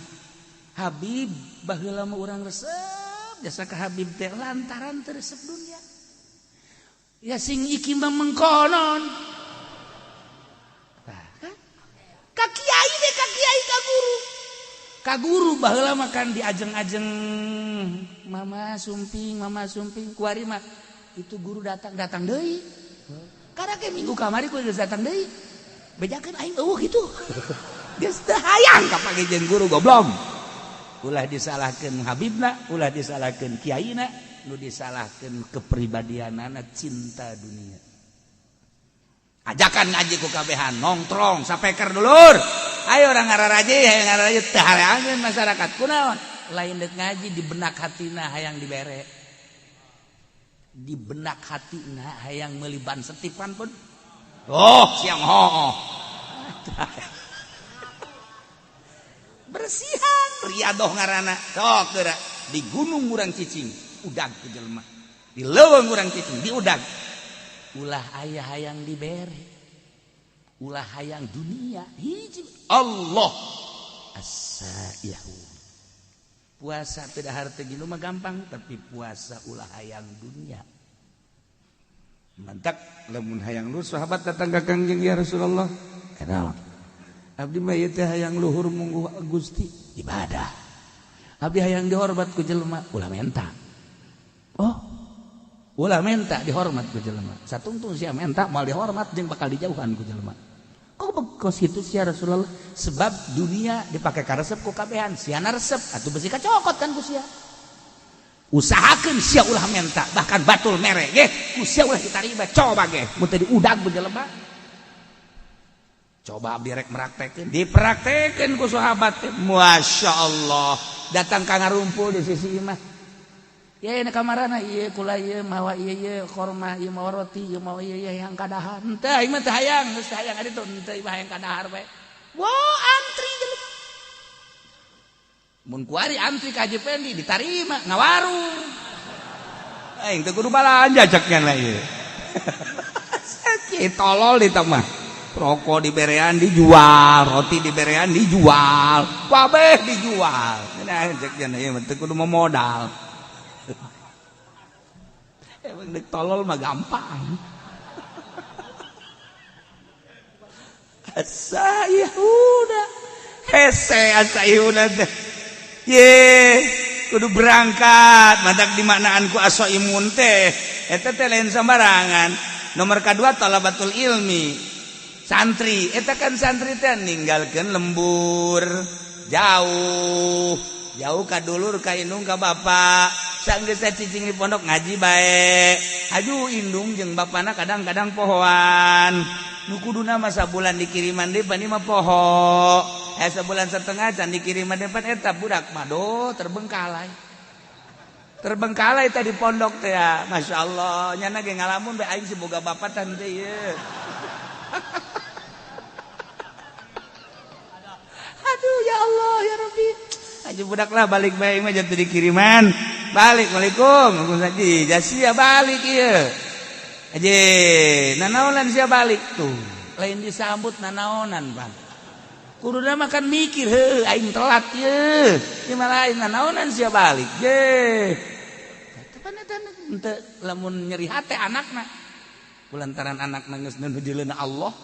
Habib baheula mah urang resep jasa ka Habib teh lantaran teu resep dunia ya sing iki mah mengkonon tah kan ka kiai deh ka kiai ka guru ka guru baheula mah kan diajeng-ajeng mama sumping kuari mah itu guru datang datang deui Karena ke minggu kamari ku geus datang deui. Bejakeun aing eueuh kitu. Geus teu hayang kapanggih jeung guru goblok. Ulah disalahkeun habibna, ulah disalahkeun kiaina, nu disalahkeun kepribadianana cinta dunia. Ajakan ngaji ku kabehan, nongtrong sapeker dulur. Ayo orang ngararaji, ayo ngararaji teu hareangeun masyarakat. Kunaon? Lain deuk ngaji di benak hatina hayang dibere. Di benak hatina hayang meuli ban setipan pun. Oh, siang hooh. Bersihan riadoh ngaranna. Sok geura di gunung urang cicing, udag ku jelema. Di leuweung urang cicing, diudag. Ulah aya hayang dibere. Ulah hayang dunia. Hiji Allah as-saihu. Puasa tidak harta gini mah gampang, tapi puasa ulah hayang dunia. Mantak lamun hayang luhur sahabat datang ka Kangjeng ya Rasulullah. Kenal. Abdi mah ieu teh hayang luhur mungguh Gusti ibadah. Abdi hayang dihormat ku jelema ulah menta. Oh. Ulah menta dihormat ku jelema. Satungtung sia menta moal dihormat jeung bakal dijauhan ku jelema. Kok kos kitu sia Rasulullah? Sebab dunia dipake karesep ku kabehan, siana resep atuh besi kacokot kan ku sia. Usahakeun sia ulah menta, bahkan batul mere ge ku sia ulah ditarima. Coba ge mun teu diudag ku jelema. Coba abdi rek meraktekeun, dipraktekeun ku sahabat teh. Masya Allah, datang ka ngarumpul di sisi imah. Ya ini kamarana ieu kula ieu mawa ieu ieu korma ieu mawa roti ieu mawa ieu ieu yang kadahar. Henteu aing mah teu hayang, geus teu hayang ari teu henteu ieu hayang kadahar bae. Wah, antri jelema. Mun kuari antri ka Haji Pendi ditarima ngawarung. Aing teu kudu balanja cek nya ieu. Sakit tolol di mah. Rokok diberean dijual, roti diberean dijual, kabeh dijual. Nah, cek nya ieu mah teu kudu modal. Emang dek tolol mah gampang. Asayuna hese asayuna teh. Ye, kudu berangkat. Madak dimaknaan ku asoimun teh. Eta teh lain sembarangan. Nomor kedua talabatul ilmi. Santri, eta kan santri teh ninggalkeun lembur jauh. Jauh ka dulur ka indung ka bapak. Sanggeus cicing di pondok ngaji bae. Aju indung jeung bapana kadang-kadang pohoan. Nu kuduna mah sabulan dikiriman deui pan mah poho. Sebulan setengah can dikiriman deui pan eta budak mah do terbengkalai. Terbengkalai tadi pondok teh ya. Masya Allah, nyana ge ngalamun bae aing si boga bapak tan teh ieu. Aduh ya Allah ya Rabbi. Aja budak lah balik bae mah jatuh dikiriman. Balik, waalaikum. Haji, jasia balik ieu. Haji, nanaonan sia balik tuh. Lain disambut nanaonan, Bang. Kuduna mah kan mikir, heuh aing telat ieu. Ieu mah lain nanaonan sia balik. Ye. Tepan eta henteu lamun nyeri hate anakna. Kulantaran anakna geus nuju Allah.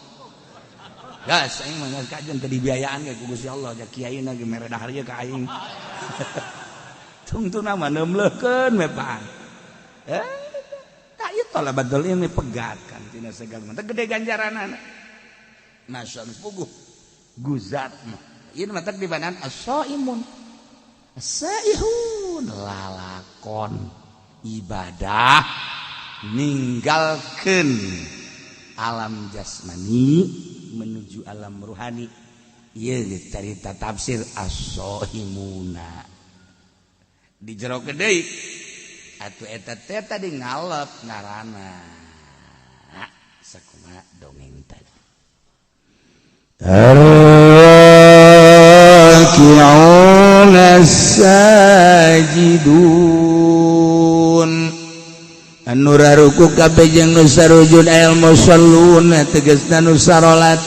Gas aing mah geus kajen teu dibiayaan ge ku Gusti Allah, ja kiaina ge mere dahar ieu ka aing. Tungtuna mah neumleukeun we pan. Tak ieu talabatul ilmi pegat kan tina segala mah gede ganjaranana. Masya Allah puguh guzat mah. Ieu mah teh dibanan as-saimun. As-saihun lalakon ibadah ninggalkeun alam jasmani menuju alam ruhani. Ieu carita tafsir as-saimuna. Di jero deui atuh eta teh tadi ngalep ngaranna sakumaha dongeng tadi. Arraki'un as-sajidun anu raruku kabeh jeung nu sarujud al musallun tegasna nu sarolat.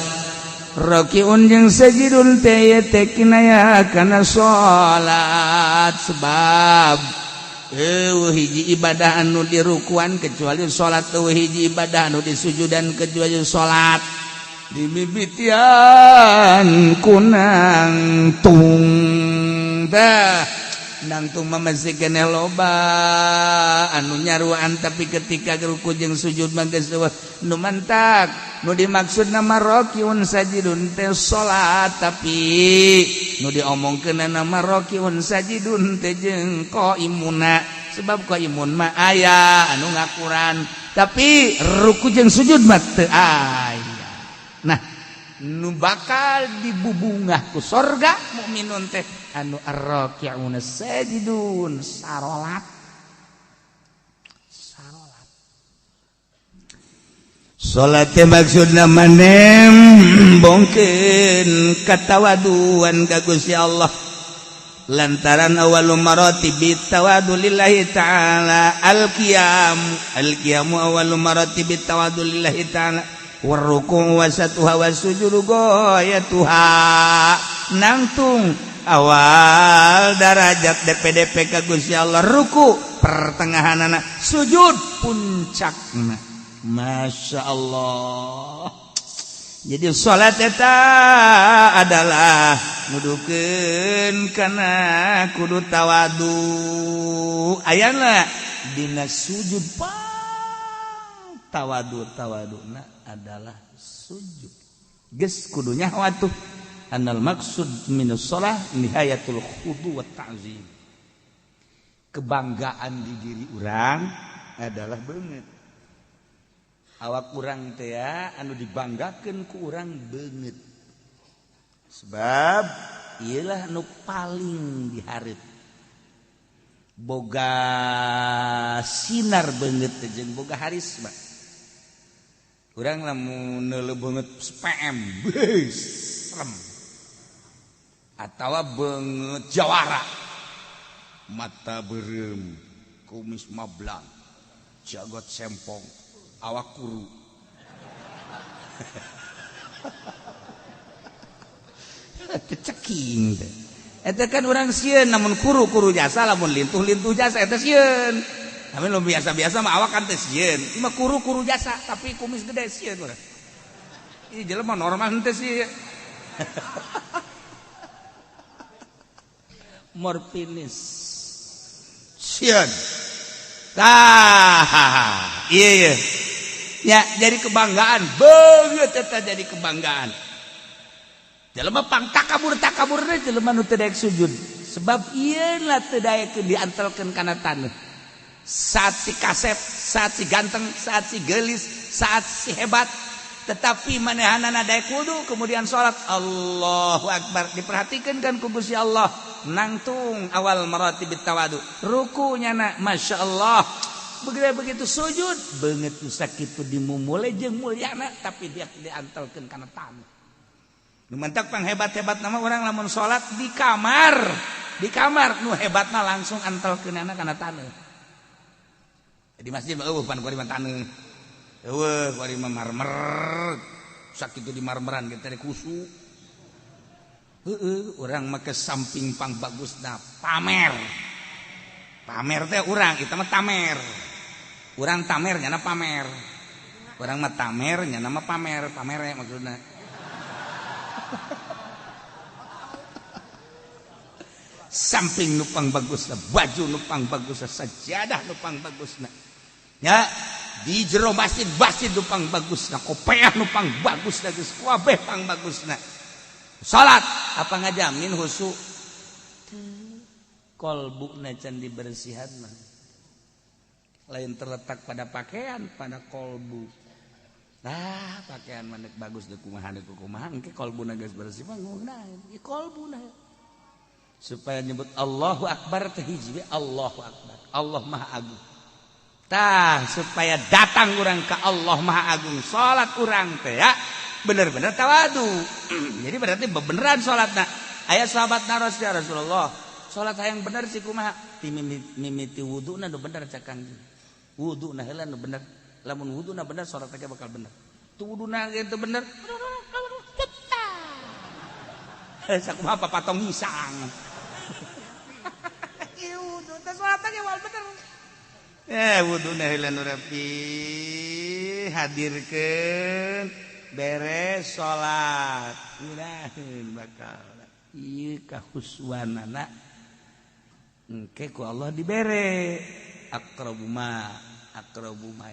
Rakiun jeung sajidun teh teh kinaya kana salat sebab eueuh hiji ibadah anu dirukuan kecuali salat, eueuh hiji ibadah anu disujudan kecuali salat. Dimimitian kunang tung tah Nangtung mah masih keneh loba anu nyaruan, tapi ketika ruku jeung sujud mah geus eueuh nu mantak. Nu dimaksud nama rokiun sajidun teh salat, tapi nu diomongkeun nama rokiun sajidun teh jeung qaimuna, sebab qaimun mah aya anu ngakuran, tapi ruku jeung sujud mah teu aya. Nah, nu bakal dibubungah ku sorga mukminun teh anu arraki'una sajidun, sarolat. Sarolat. Salat teh maksudna manem bongkeun katawaduan ka Gusti Allah, lantaran awwalu maratibi tawadu lillahi ta'ala al-qiyam, al-qiyamu awwalu maratibi tawadu lillahi ta'ala, warruku wasatuha wasujudu goyatuha. Nangtung awal darajat DPDP ka Gusti Allah ruku, pertengahanana sujud, puncakna. Masya Allah. Jadi salat eta adalah nudukeun kana kudu tawadu. Ayana dina sujud pang tawadu, tawaduna adalah sujud. Geus kudu nyaho atuh anal maksud minus shalah nihayatul khudu wa ta'zim. Kebanggaan di diri urang adalah beungeut. Awak urang teh anu dibanggakeun ku urang beungeut. Sebab ieulah nu paling dihareup. Boga sinar beungeut teh jeung boga harisma. Urang lamun neuleuh beungeut PM, beuh, serem. Atawa beungeut jawara. Mata beureum, kumis mablang, jagot sempong, awak kuru. Ceking teh. Eta kan urang sieun namun kuru-kuru jasa, lamun lintuh-lintuh jasa eta sieun. Tapi lu biasa-biasa mah awak kan teh sieun. Ieu mah kuru-kuru jasa tapi kumis gede sieun urang. Ieu jelema normal henteu sih. Morfinis. Sieun. Tah, iya iya. Ya, jadi kebanggaan, beungeut eta jadi kebanggaan. Jelema pang takabur-takaburna jelema nu teu daek sujud. Sebab ieu lah teu daek diantelkeun kana taneuh. Saat si kasep, saat si ganteng, saat si geulis, saat si hebat, tetapi manehanana daek wudu kemudian salat Allahu Akbar, diperhatikeun kan ku Gusti Allah. Nangtung awal maratibit tawadu. Rukunya na Masya Allah. Begitu sujud beungeut nu sakitu dimumule jeung mulyana, tapi dia diantelkeun kana taneuh. Nu mantak panghebat-hebat nama orang lamun salat di kamar, di kamar nu hebatna langsung antelkeunana kana taneuh. Di masjid mah eueuh pan kuari mah taneuh. Eueuh kuari mah marmer. Sakitu di marmeran ge teh kusu. Heueuh urang mah ke samping pang bagusna pamer. Pamer teh urang, eta mah tamer. Urang tamer nyana pamer. Urang mah tamer nyana mah pamer, pamere maksudna. Samping nupang bagusna, baju nupang bagusna, sajadah nupang bagusna. Ya, di jero masjid masjid nupang bagusna, kopeah nupang bagusna, geus kabeh pang bagusna. Salat apa ngajamin khusyuk? Kolbuna can dibersihan mah. Lain terletak pada pakaian, pada kolbu. Nah, pakaian mah bagus deuk kumaha deuk kumaha, engke kolbuna geus bersih mah ngeunaheun. Ieu kolbuna. Supaya nyebut Allahu Akbar teh hiji Allahu Akbar. Allah Maha Agung. Tah, supaya datang urang ke Allah Maha Agung, salat urang teh ya bener-bener tawadu. Jadi berarti beneran salatna. Aya sahabat naros ya Rasulullah, salat hayang bener sih kumaha? Ti mimiti wuduna nu bener cak Kangjeng. Wuduna heula nu bener. Lamun wuduna bener salat teh bakal bener. Tu wuduna ge teu bener. Sakumaha papatong hisang. Ieu wudu teh salat ge wal bener. Wuduna heula nu rapi, hadirkeun beres salat. Ngeunaheun bakal ieu kahuswanana Engke ku Allah dibere aqrabu ma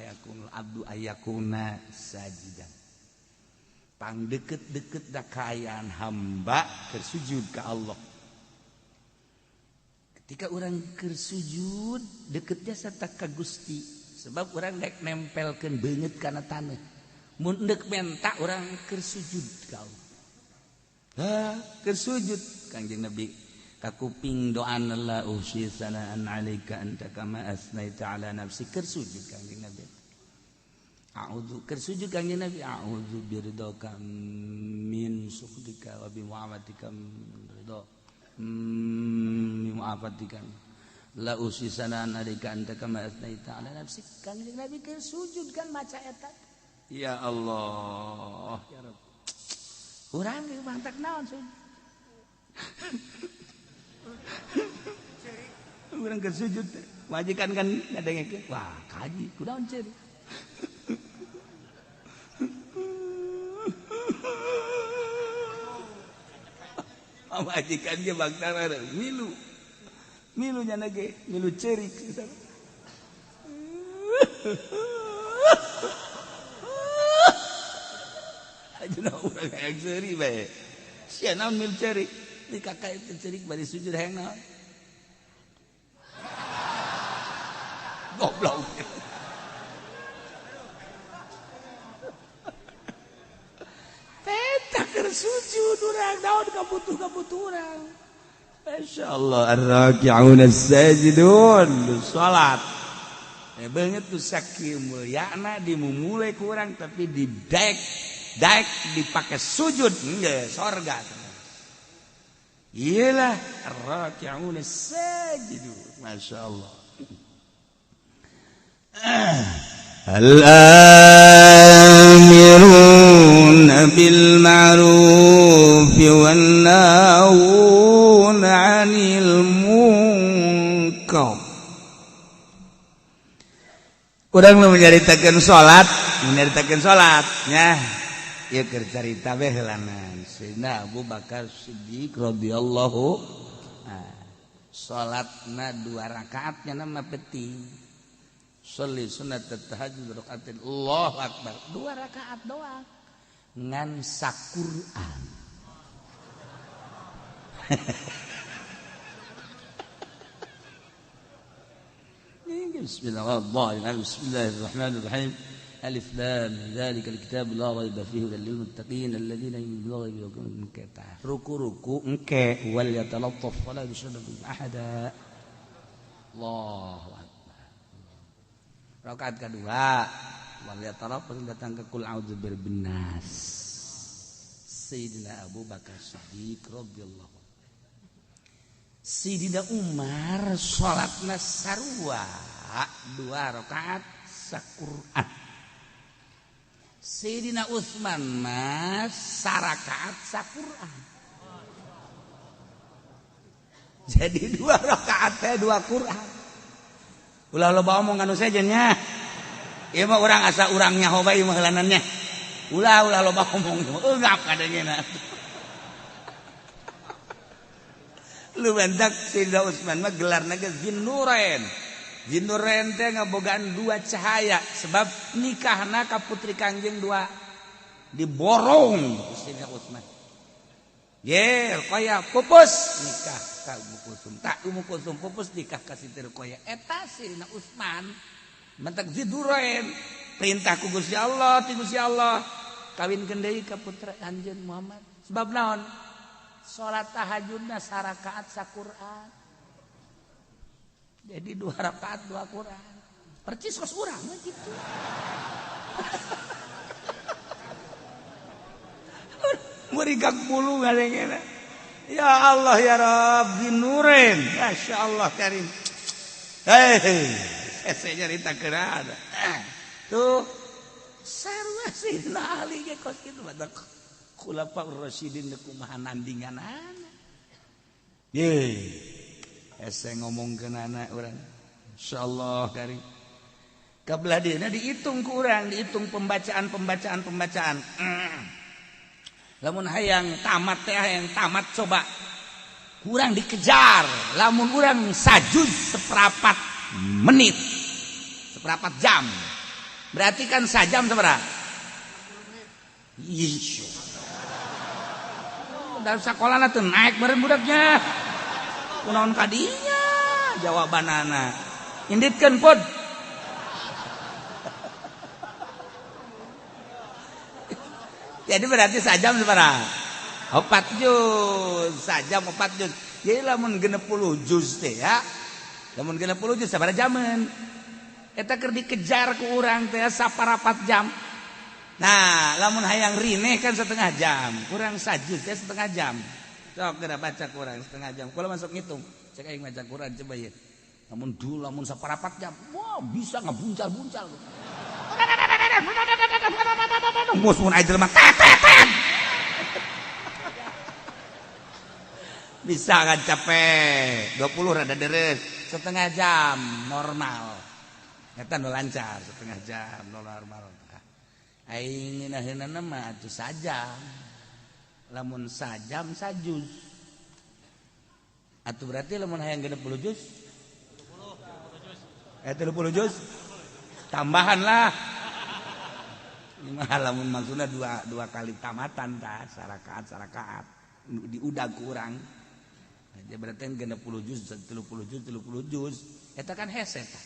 yakunul abdu ayakuna sajidan. Pang deket-deket da kaayaan hamba keur sujud ka Allah. Ketika orang keur sujud deket jasa ka Gusti, sebab orang dek nempelkeun beungeut kana taneuh. Mun deuk menta orang keur sujud ka Allah. Ha, keur sujud Kangjeng Nabi kakuping doana la uhsi sanaan alaika anta kama asnaita ala nafsi keur sujud Kangjeng Nabi. A'udzu keur sujud Kangjeng Nabi a'udzu biridhaka min sukhtika wa bi mu'afatika min ridha min mu'afatika la uhsi sanaan alaika anta kama asnaita ala nafsi. Kangjeng Nabi keur sujud kan maca eta. Ya Allah ya Rabb. Urang ge mantak naon sujud. Urang keur sujud majikan kan ngadengekeun wah kaji kunaon ceurik. Majikan ge bangsa milu. Milu nya ge milu ceurik. Ajeuna urang hayang seuri bae. Sia naon milu ceurik? Di kakak itu ceurik bari sujud hayang naon? Goblok. Eta keur sujud urang naon kabutuh-kabutuh urang. Masyaallah ar-raki'un as-sajidun salat. Beungeut tu sakieu mulyana dimumule ku urang tapi didek daek dipakai sujud nggak sorga. Iyalah ar-raki'un as-sajidun. Masyaallah. Al-amiruna bil ma'ruf wan nahuna 'anil munkar. Urang nu menyaritakeun salat, menyaritakeun salat nya. Ieu keur carita bae heulanan. Sayyidina Abu Bakar Siddiq radhiyallahu salatna 2 rakaat nya mah penting. Sholli sunat tahajud rakaatin Allahu akbar. 2 rakaat doang. Ngan saquran. Bismillahirrahmanirrahim. Bismillahirrahmanirrahim. Alif lam dzalikal kitab la raiba fihi hudal lil muttaqin alladzina yu'minuna bil ghaibi wa yuqimuna ruku-ruku engke wal yatalattaf wala yushriku bihi ahada. Allahu akbar. Rakaat kedua wal yatalattaf datang ke kul a'udzu birabbin nas. Sayyidina Abu Bakar Siddiq radhiyallahu anhu. Sayyidina Umar salatna sarua 2 rakaat saquran. Sayyidina Utsman mah sarakaat saquran. Jadi 2 rakaat teh 2 Quran. Ulah loba omong anu sejen nya. Ieu mah urang asa urang nyaho bae mah heulanannya. Ulah ulah loba omong eungap kadangena. Lu bentak Sayyidina Utsman mah gelarna ge Zinnurain. Zinnurain teh ngabogaan 2 cahaya sebab nikahna ka putri Kangjeng 2 diborong Sayyidina Utsman. Ye, Ruqayyah pupus nikah ka Ummu Kulsum. Tak Ummu Kulsum pupus nikah ka Siti Ruqayyah. Eta Sayyidina Utsman mentak Zinnurain perintah ku Gusti Allah, ti Gusti Allah kawinkeun deui ka putra anjeun Muhammad. Sebab naon? Salat tahajudna sarakaat saquran. Jadi 2 rakaat 2 Quran. Percis kos urang mah kitu. Murigak bulu ngadengena. Ya Allah ya Rabbi nurin. Masyaallah karim. Hei, saya nyarita keun. Tuh sarua Sayyidina Ali ge kos kitu badak. Khulafaur Rasyidin kumaha nandinganana. Ye. Hese ngomongkeun anak urang. Insyaallah karim. Kabelah dieuna dihitung ku urang, dihitung pembacaan. Lamun hayang tamat teh hayang tamat coba. Kurang dikejar lamun urang sajuz seperempat menit seperempat jam berarti kan sajam sabaraha? Ih, dalam sekolah tuh naik meureun budaknya kunaon kadinya jawabanana inditkeun pod. Jadi berarti sajam sabaraha? 4 juz, sajam 4 juz. Jadi lamun 60 juz teh ya. Lamun 60 juz sabaraha jaman? Eta keur dikejar ku urang teh saparapat jam. Nah, lamun hayang rineh kan setengah jam, kurang sajuz teh setengah jam. Sok geura baca kurang setengah jam. Kula masuk ngitung, cek aing maca Quran coba ieu. Lamun dulu lamun saparapat jam, wah bisa ngebuncal-buncal. Mus mun aya jelema tet tet. Bisa kan capek 20 rada deres setengah jam normal eta nu lancar setengah jam normal aing ngeunaheunana mah atuh sajam lamun sajam sajuz atuh berarti lamun hayang 60 juz 30 juz tambahan lah mah lamun maksudna dua kali tamatan tah sarakaat sarakaat diudag ku urang. Dia berarti 60 juz, 30 juz, 30 juz. Eta kan hese tah.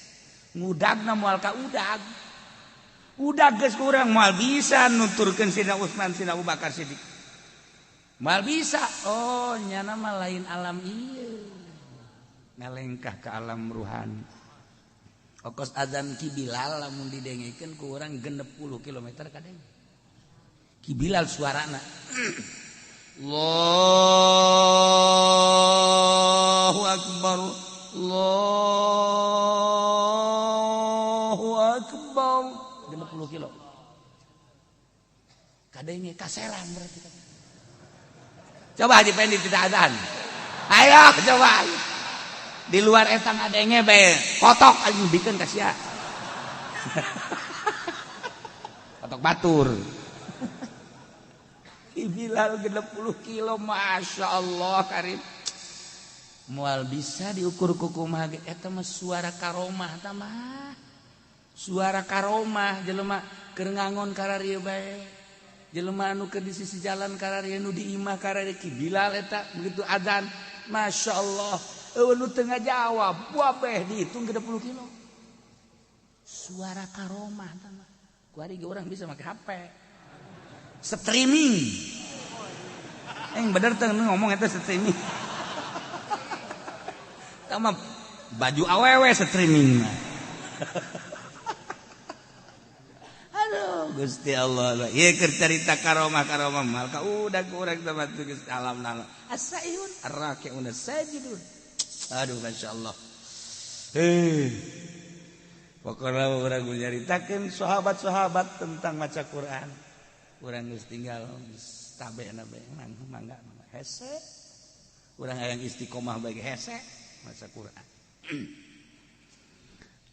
Ngudagna moal ka udag. Udag geus kurang moal bisa nuturkeun Sidina Utsman, Sidina Abu Bakar Siddiq. Moal bisa. Oh, nyana mah lain alam ieu. Ngalengkah ke alam ruhani. Okos azan Ki Bilal lamun didengekeun ku urang 60 km kadeng. Ki Bilal suarana. Allahu Akbar, Allahu Akbar. 60 kilo. Kadenge kaseran berarti. Coba Haji Pendi tidak azan. Ayo coba. Di luar eta ngadenge bae kotok anjing bikeun ka sia. Kotok batur. Bilal 60 kilo, Masya Allah karim. Moal bisa diukur kukumaha ge eta mah suara karomah ta mah. Suara karomah jelema keur ngangon kararieu bae. Jelema anu keur di sisi jalan kararieu nu di imah kararieu Ki Bilal eta begitu adzan, Masya Allah. Eueuh nu teu ngajawab, wabeh dihitung 60 kilo. Suara karomah ta mah. Ku ari ge urang bisa make HP. Streaming. Yang bener teh ngomong eta streaming. Tama baju awewe streaming mah. Aduh Gusti Allah. Ieu keur carita karomah-karomah mal ka udah kurang sama Gusti alam nala. Asaihun arraki'un sajidun. Aduh masyaallah. Heh. Pokona urang nyaritakeun sahabat-sahabat tentang maca Quran. Urang geus tinggal tabe na bae mangga hese. Urang hayang istiqomah bae hese maca Quran.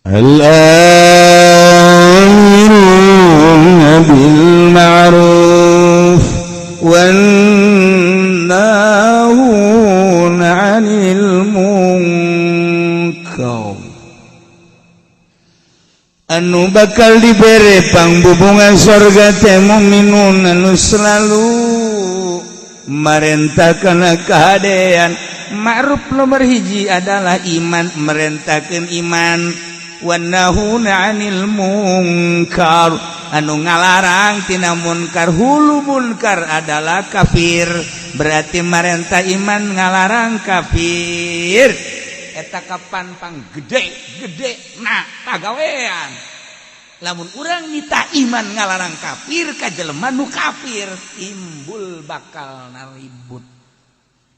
Al-amiruna bil ma'ruf wan nahuna 'anil munkar. Anu bakal dibere pangbubungan sorga teh mukminun anu selalu marentakeun kahadean. Ma'ruf nomor hiji adalah iman, merentakeun iman. Wan nahuna 'anil munkar, anu ngalarang tina munkar. Hulu munkar adalah kafir, berarti marentah iman ngalarang kafir. Eta kapan pang gede-gede nah pagawean. Lamun urang nita iman ngalarang kafir ka jelema nu kafir timbul bakal naribut.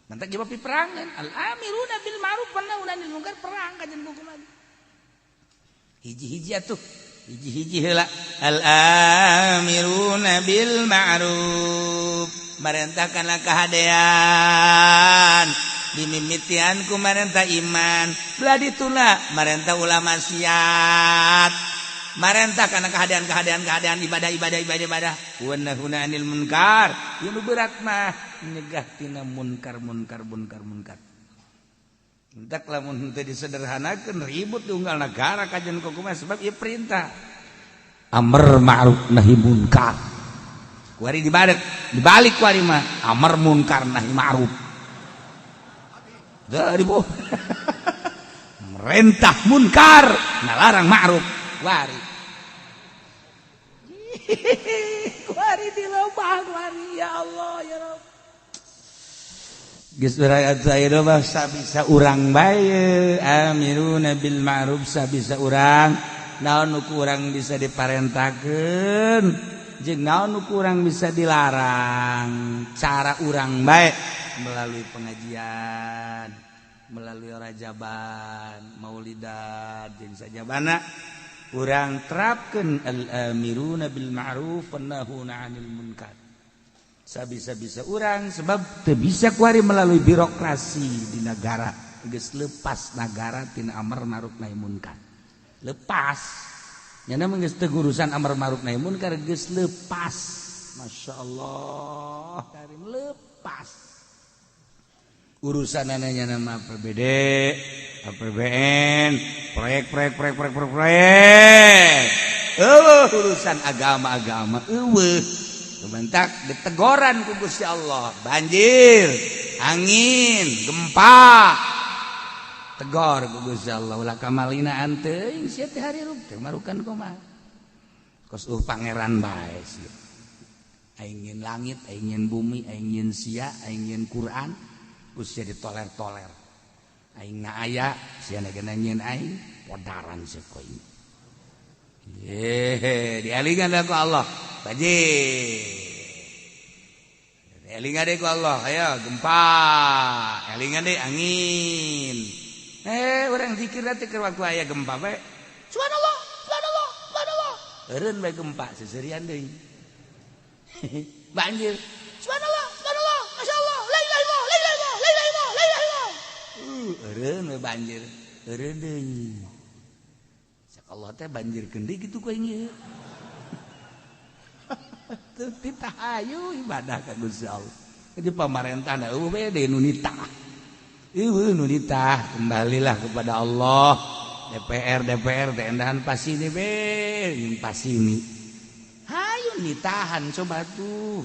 Mantak jawab peperangan al amiruna bil ma'ruf wan nahuna 'anil munkar, perang ka jeung hukuman. Hiji-hiji atuh, hiji-hiji heula al amiruna bil ma'ruf, marentahkanlah kahadean. Dimimitian ku marentah iman, belah dituna marentah ulama maksiat, marentah karena keadaan keadaan keadaan ibadah ibadah ibadah ibadah. Wa nahuna 'anil munkar, ieu nu berat mah nyegah tina munkar munkar munkar munkar. Entak lamun henteu disederhanakeun ribut unggal negara kajian kumaha sebab ieu perintah amar ma'ruf nahi munkar. Kuari dibalik, dibalik kuari mah amar munkar nahi ma'ruf. Dari bu. Merentah munkar, ngalarang ma'ruf. Kuari. Kuari dilobah kuari ya Allah ya Rabb. Geus bisa urang bae amiruna bil ma'ruf sabisa urang naon nu kurang bisa diparentakeun jeung naon nu kurang bisa dilarang cara urang bae melalui pengajian melalui rajaban maulidan jeung sajabana urang terapkeun al amiruna bil ma'ruf wan nahuna 'anil munkar sabisa-bisa urang sebab teu bisa kuari melalui birokrasi di negara geus lepas negara tina amar ma'ruf nahi munkar lepas nyana mah geus teu urusan amar ma'ruf nahi munkar geus lepas Masya Allah karim lepas urusanana nyana mah APBD APBN proyek proyek proyek proyek proyek proyek urusan agama-agama eueuh. Bentak ditegoran ku Gusti Allah banjir angin gempa tegor ku Gusti Allah ulah kamalinaan teuing sia teh harirup teh marukan kumaha kos pangeran bae sia aing nyeun langit aing nyeun bumi aing nyeun sia aing nyeun Quran ku sia ditoler-toler aing na aya sia na nyeun aing podaran sia ku aing ye dialingan ku Allah banjir elingan deh ku Allah ayo gempa elingan deh angin orang zikir teh keur waktu aya gempa bae subhanallah subhanallah subhanallah eureun bae gempa seserian deui banjir subhanallah subhanallah masyaallah la ilaha illallah la ilaha illallah la ilaha illallah la ilaha illallah eureun bae banjir eureun deui cak Allah teh banjir keun deui kitu ku aing ieu. Teu ibadah ka Gusti Allah. Jadi pamarentah eueuh we deui nu nitah. Eueuh nu nitah, kembalilah kepada Allah. DPR DPR teh endahan pasini be, jeung pasini. Hayu nitahan coba tuh.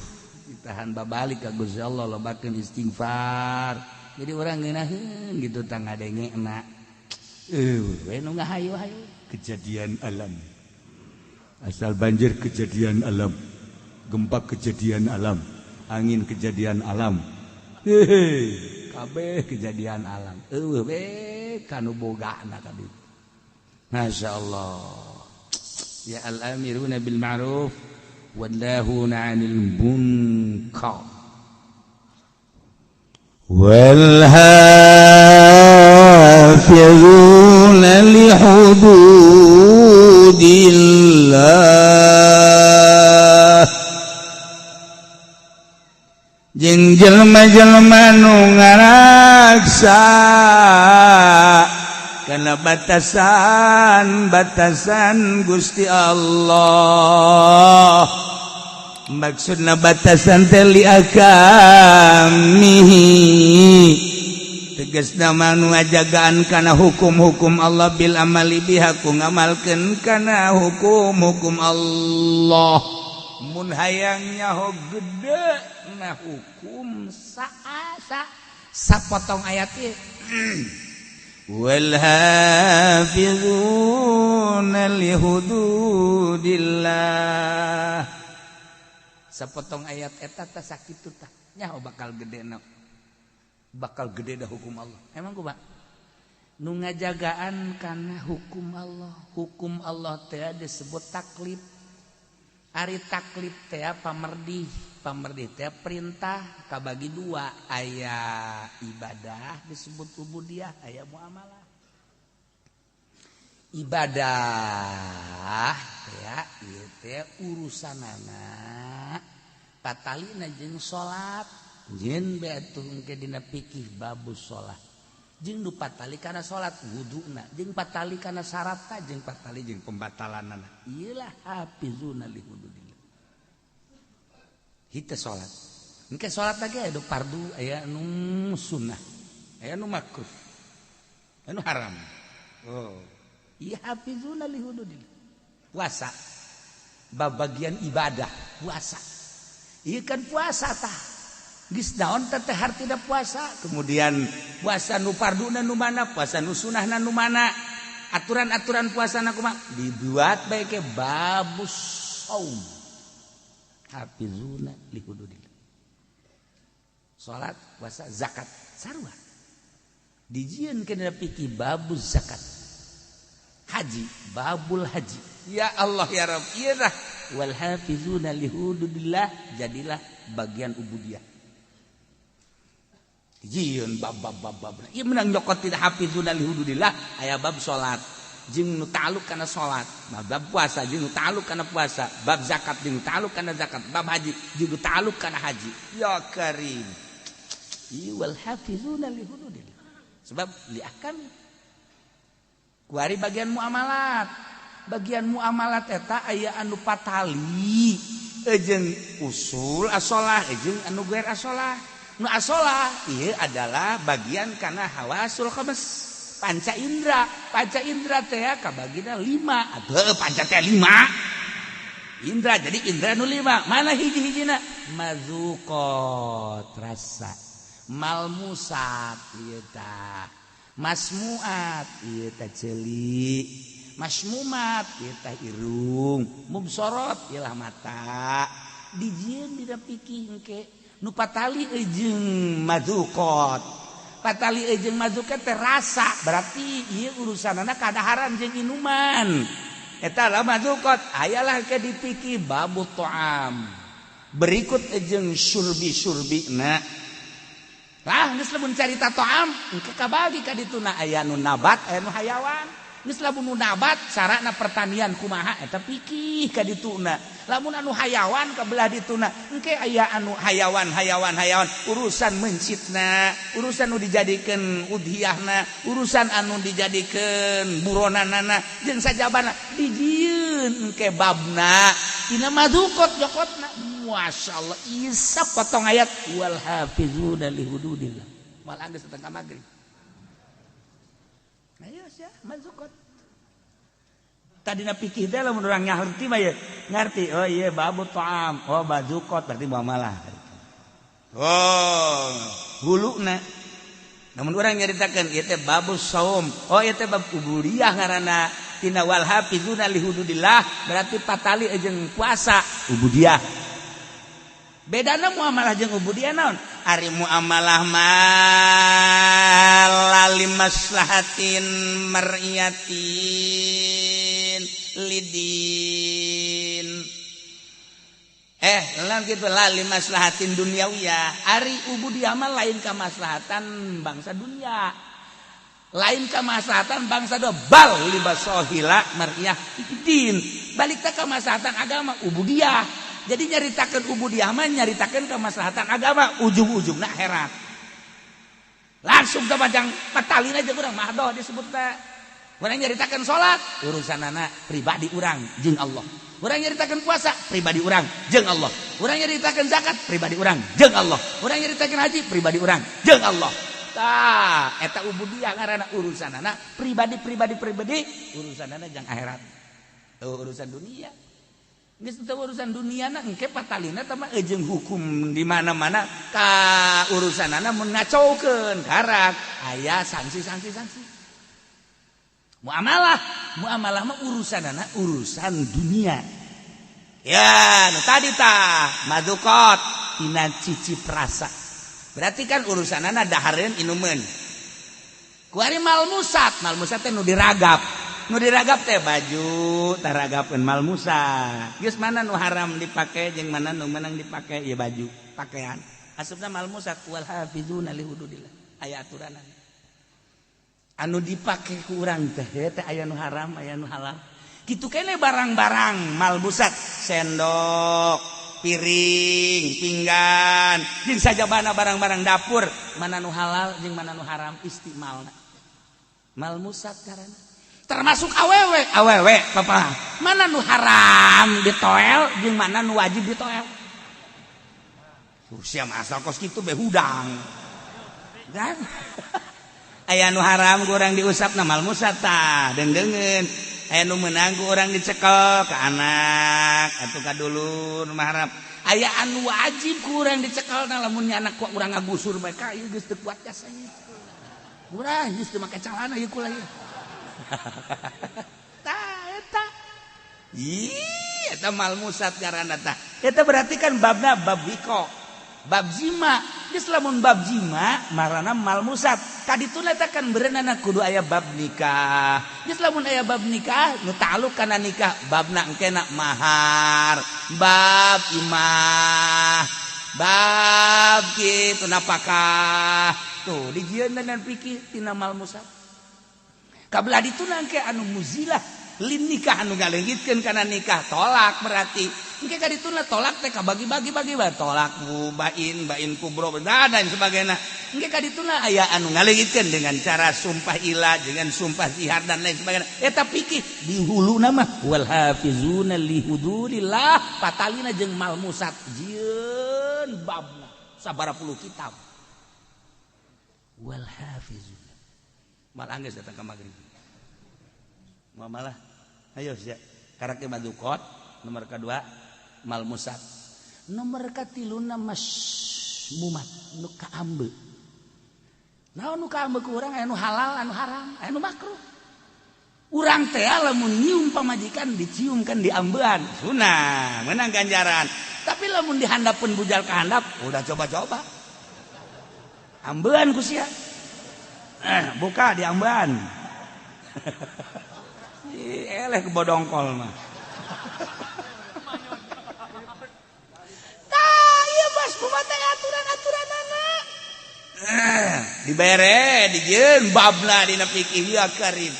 Ditahan babalik ka Gusti Allah lobakeun istighfar. Jadi urang ngeunaheun gitu tah ngadengena. Eueuh we nu ngahayu-hayu kejadian alam. Asal banjir kejadian alam. Gempa kejadian alam, angin kejadian alam, hehe, kabeh kejadian alam. Eueuh we kanu bogana ka ditu. Masya Allah. Ya al-amiruna bil ma'ruf wan nahuna 'anil munkar. Wal hafizuna li hududillah jeung jelema-jelema nu ngaraksa kana batasan-batasan Gusti Allah. Maksudna batasan teh li ahkamihi tegasna mah nu ngajagaan kana hukum-hukum Allah bil amali biha ku ngamalkeun kana hukum-hukum Allah. Mun hayang nyaho gede na hukum sa sapotong ayat ieu wal hafizuna li hududillah sapotong ayat eta tah sakitu tah nyaho bakal gede na bakal gede dah hukum Allah. Emang kumaha nu ngajagaan kana hukum Allah. Hukum Allah teh disebut taklif. Ari taklif teh pamerdih, pamerdih teh perintah kabagi dua, aya ibadah disebut ubudiyah, aya muamalah. Ibadah ya ieu teh urusanana patalina jeung salat, jeung bae atuh engke dina fikih babus salat. Jeung nu patali kana salat wuduna, jeung patali kana syaratna, jeung patali jeung pembatalanana. Ieulah hafizuna li hududillah. Hita salat. Engke salat lagi aya nu fardu, aya nu sunnah, aya nu makruh. Anu haram. Oh, iya, hafizuna li hududillah. Puasa bab bagian ibadah puasa. Iya kan, puasa tah. Geus naon teh hartina puasa? Kemudian puasa nu farduna nu mana, puasa nu sunahna nu mana? Aturan-aturan puasa na kumaha? Dibuat bae ke babus saum. Hafizuna li hududillah. Salat, puasa, zakat, sarua. Dijieun kana fikih babuz zakat. Haji, babul haji. Ya Allah ya Rabb, ieu dah wal hafizuna li hududillah, jadilah bagian ubudiyah. Jieun bab bab bab bab. Ieu menang nyokot tidak hafizuna li hududillah, aya bab salat jeung nu ta'alluq kana salat, bab puasa jeung nu ta'alluq kana puasa, bab zakat jeung nu ta'alluq kana zakat, bab haji jeung nu ta'alluq kana haji. Ya Karim. Ieu wal hafizuna li hududillah. Sebab li ahkam. Kuari bagian muamalat. Bagian muamalat eta aya anu patali jeung usul asolah jeung anu gair asolah. Nu asolah ieu adalah bagian kana hawasul khams, panca indra. Panca indra teh kabagina lima. Atuh panca teh lima indra, jadi indra nu lima. Mana hiji-hijina? Mazuqat, rasa, malmusat ieu tah, masmuat ieu tah ceuli, masmumat ieu tah irung, mubsorot ialah mata. Dijieun dina fikih engke nu patali jeung mazuqat. Patali jeung mazuqat teh rasa, berarti ieu urusanana kadaharan jeung inuman. Eta lah mazuqat. Ayalah ke dipikir babu ta'am. Berikut jeung surbi-surbina. Lah geus lamun carita ta'am engke kabagi ka dituna, aya nu nabat, aya nu hayawan. Geus lamun nu nabat carana pertanian kumaha, eta pikih ka dituna. Lamun anu hayawan ka belah dituna, engke aya anu hayawan hayawan hayawan, urusan mencitna, urusan nu dijadikeun udhiyahna, urusan anu dijadikeun buronanana jeung sajabana dijieun engke babna tina madukot jokotna. Masyaallah, isap potong ayat wal hafizuna li hududillah. Mal geus setengah maghrib. Ayo sia mazukot. Tadina pikir teh lamun urang ngarti mah ya ngarti, oh iya babu ta'am, oh bazukot berarti muamalah. Oh, huluna. Namun urang nyaritakeun ieu teh babu saum, oh ieu teh bab ubudiyah ngaranna tina wal hafizuna li hududillah, berarti patali jeung puasa ubudiyah. Bedana muamalah jeung ubudiyah naon? Ari muamalah mah lali maslahatin mar'iyatin lidin. Lah gitu lali maslahatin duniawiyah. Ari ubudiyah mah lain kamaslahatan bangsa dunia. Lain kamaslahatan bangsa do bal libasohila mar'iyah din. Balik teh kamaslahatan agama ubudiyah. Jadi nyaritakeun ubudiyah mah nyaritakeun kemaslahatan agama, ujung-ujungna akhirat. Langsung ke panjang patalin aja urang mahdoh disebutna. Urang nyaritakeun salat, urusanana pribadi urang jeung Allah. Urang nyaritakeun puasa, pribadi urang jeung Allah. Urang nyaritakeun zakat, pribadi urang jeung Allah. Urang nyaritakeun haji, pribadi urang jeung Allah. Tah, eta ubudiyah ngaranna, urusanana pribadi pribadi pribadi, urusanana jang akhirat. Tuh urusan dunia. Geus teu urusan dunia na engke patalina teh mah jeung hukum di mana-mana ka urusanana mun ngacaukeun karak aya sanksi-sanksi sanksi. Muamalah, muamalah mah urusanana urusan dunia. Ya, nu tadi tah madukot tina cicip rasa. Berarti kan urusanana dahareun inumeun. Kuari malmusat, malmusat teh nu diragap. Nu diragap teh baju, taragapeun malmusat. Geus mana nu haram dipake jeung mana nu menang dipake, ieu baju, pakaian. Asupna malmusat wal hafizuna li hududillah. Aya aturanana. Anu dipake ku urang teh teh aya nu haram, aya nu halal. Kitu kene barang-barang malmusat, sendok, piring, pinggan, jeung sajabana barang-barang dapur, mana nu halal jeung mana nu haram istimalna. Malmusat karena termasuk awewe, awewe papa, mana nu haram ditoel jeung mana nu wajib ditoel. Sia asal kos kitu be hudang. Dan Aya nu haram ku urang diusap na malmusat tah deungdeungeun. Aya nu meunang ku urang dicekel ka anak atau ka dulur mahram. Aya anu wajib ku urang dicekel na lamun anak ku urang ngagusur bae ka ieu geus teu kuat jasanya. Urang geus teu make calana ieu kula ieu. Tah eta. Ih, eta malmusat ngaranna tah. Eta berarti kan babna bab wiko. Bab zima. Geus lamun bab zima marana malmusat. Kadituna eta kan berenana kudu aya bab nikah. Geus lamun aya bab nikah nu ta'alluq kana nikah babna engkena mahar, bab imah, bab kitu napakah. Tuh dijieun dan pikir tina malmusat. Kabelah dituna engke anu muzilah lin nikah anu ngaleungitkeun kana nikah tolak berarti. Engke kadituna tolak teh kabagi-bagi bagi bae tolak bain bain kubro dan lain sebagainya. Engke kadituna aya anu ngaleungitkeun dengan cara sumpah ilah dengan sumpah zihar dan lain sebagainya. Eta pikir di huluna mah wal hafizuna li hududillah patalina jeung malmusat jieun babna sabaraha puluh kitab. Wal hafizuna mal anggeus datang ka magrib. Malah ayo sia karakter madukot nomor kedua malmusat nomor katiluna masmumat nu kaambe. Naon nu kaambe ku urang aya nu halal anu haram aya nu makruh. Urang teh lamun nyium pamajikan dicium kan diambean sunah menang ganjaran. Tapi lamun dihandapeun bujal ka handap udah coba-coba ambean ku sia. Buka diambean. Eleh kebodongkol mah. Tah ieu bos kumaha teh aturan-aturanana. Dibere dijieun babna dina fikih ya karim.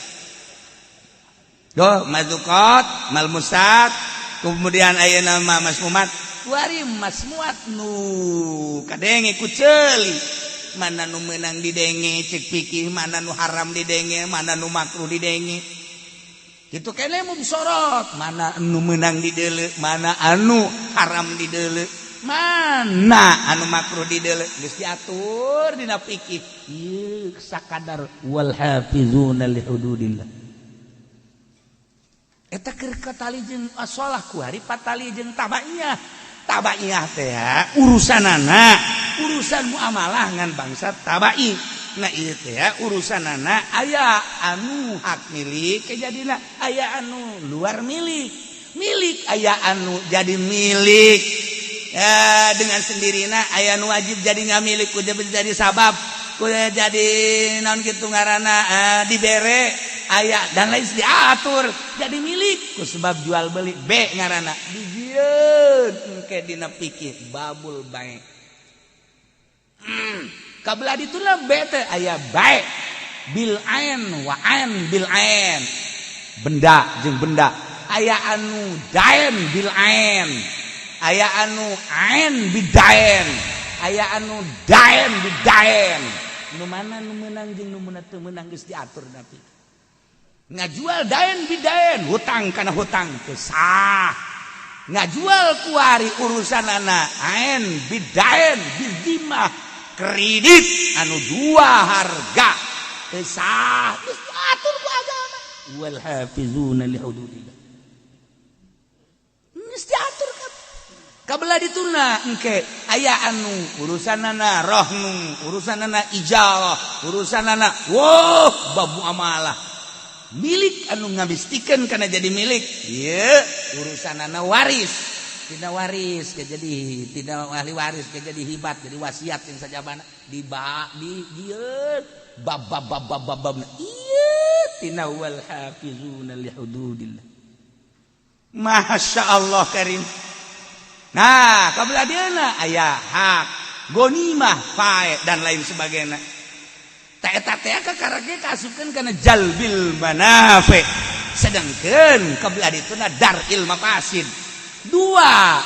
Doh mazukot malmusat kemudian ayeuna mah masmumat. Kuari masmuat nu kadenge ku ceuli. Mana nu meunang didenge cek fikih, mana nu haram didenge, mana nu makruh didenge. Gitu kene mau disorot mana anu menang di deuleu, mana anu haram di deuleu, mana anu makruh di deuleu geus diatur dina fikih. Ieu sakadar wal hafizuna li hududillah. Eta keur katali jeung asolah kuari patali jeung tabaiyah. Tabaiyah teh urusanana urusan muamalah ngan bangsa tabai. Nah ieu teh urusanana aya anu hak milik kejadina aya anu luar milik. Milik aya anu jadi milik ya, dengan sendirina aya anu wajib jadi ngamilik kudu jadi sabab kudu jadi naon kitu ngaranna dibere aya dan lain diatur jadi milik ku sebab jual beli B ngaranna dijieun engke dina pikir babul bae. Kabelah dituna B teh aya bae bil ain wa ain bil ain benda jeung benda aya anu daen bil ain aya anu ain bidaen aya anu daen bidaen. Nu mana nu meunang jeung nu teu meunang geus diatur tapi ngajual daen bidaen hutang kana hutang teu sah. Ngajual kuari urusanana ain bidaen bidimah kredit anu dua harga teu sah geus diatur ku agama. Wal hafizuna li hududillah geus diatur kabelah dituna engke aya anu urusanana rohnu urusanana ijarah urusanana wah bab muamalah milik anu ngabistikeun kana jadi milik ieu urusanana waris tidak waris ke jadi tidak ahli waris ke jadi hibat jadi wasiat yang sajabana di ba di dieu bab bab bab bab bab ieu tina wal hafizuna li hududillah. Masya Allah karim. Nah kabelah dieuna aya hak gonimah fae dan lain sebagainya. Ta eta teh kakarake kaasupkeun kana jalbil manafi. Sedangkeun kabelah dituna daril mafasid. Dua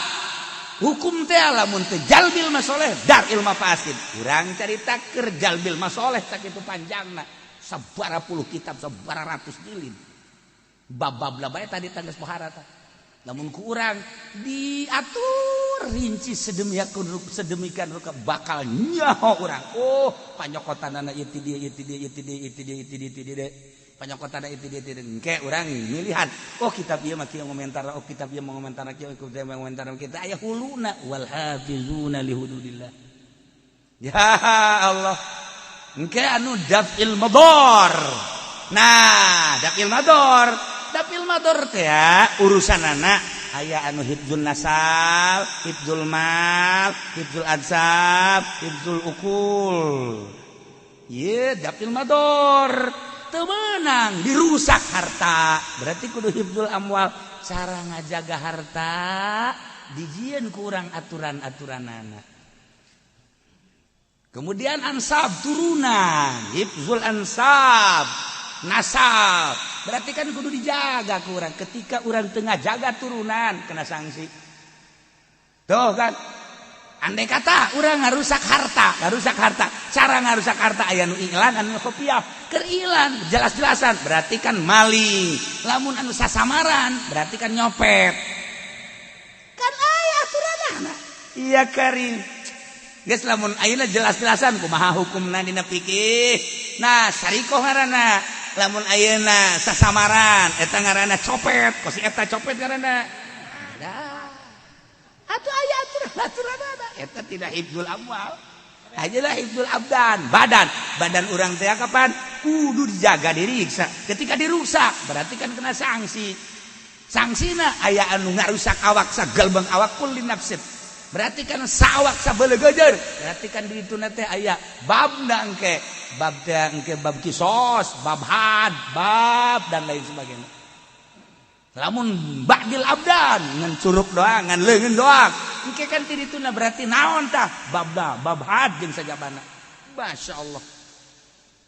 hukum teh lamun teu jalbil masoleh daril mafasid. Urang carita keur jalbil masoleh sakitu panjangna sabaraha puluh kitab sabaraha ratus jilid. Bab-bab lah bae tadi tangges pohara tah. Lamun ku urang diatur Terinci sedemikian rupa bakal nyaho urang. Oh, panyokotanana ieu ti dieu, ieu ti dieu, ieu ti dieu, ieu ti dieu, ieu ti dieu, ti dieu. Panyokotanana ieu ti dieu, ti dieu. Engke urang milihan. Oh, kitab ieu mah kieu ngomentar, oh kitab ieu mah ngomentar kieu, kitab ieu mah ngomentar kieu. Aya huluna wal hafizuna li hududillah. Ya Allah. Engke anu daf'il mador. Nah, daf'il mador. Daf'il mador teh ya, urusanana aya anu hifdzul nasab, hifdzul mal, hifdzul ansab, hifdzul ukul. Ieu daf'il mador. Teu meunang dirusak harta. Berarti kudu hifdzul amwal. Cara ngajaga harta dijieun ku urang aturan-aturanana. Kemudian ansab turunan, hifzul ansab, nasab. Berarti kan kudu dijaga ku urang. Ketika urang tengah jaga turunan kena sanksi. Tuh kan. Andai kata urang ngarusak harta, ngarusak harta. Cara ngarusak harta aya nu iklan, anu kopiah. Keur ilan jelas-jelasan berarti kan maling. Lamun anu sasamaran berarti kan nyopet. Kan aya aturanana. Iya karim. Geus lamun ayeuna jelas-jelasan kumaha hukumna dina fikih. Nah, sarikoh ngaranna. Lamun ayeuna sasamaran eta ngaranna copet, kos eta copet ngaranna. Dah. Atuh aya aturan-aturanana. Eta tidak hifdzul amwal. Ajalah hifdzul abdan, badan. Badan urang teh kapan kudu dijaga, diriksa. Ketika dirusak berarti kan kena sanksi. Sanksina aya anu ngarusak awak sagalbang awak kulli nafsin. Berarti kan sawak sabelegejer. Berarti kan di itu teh aya babna engke, bab teh engke bab kisos, bab had, bab dan lain sebagainya. Lamun ba'dil abdan ngan curug doang, ngan leungeun doang. Engke kan ti dituna berarti naon tah? Babna, bab had jeung sajabana. Masya Allah.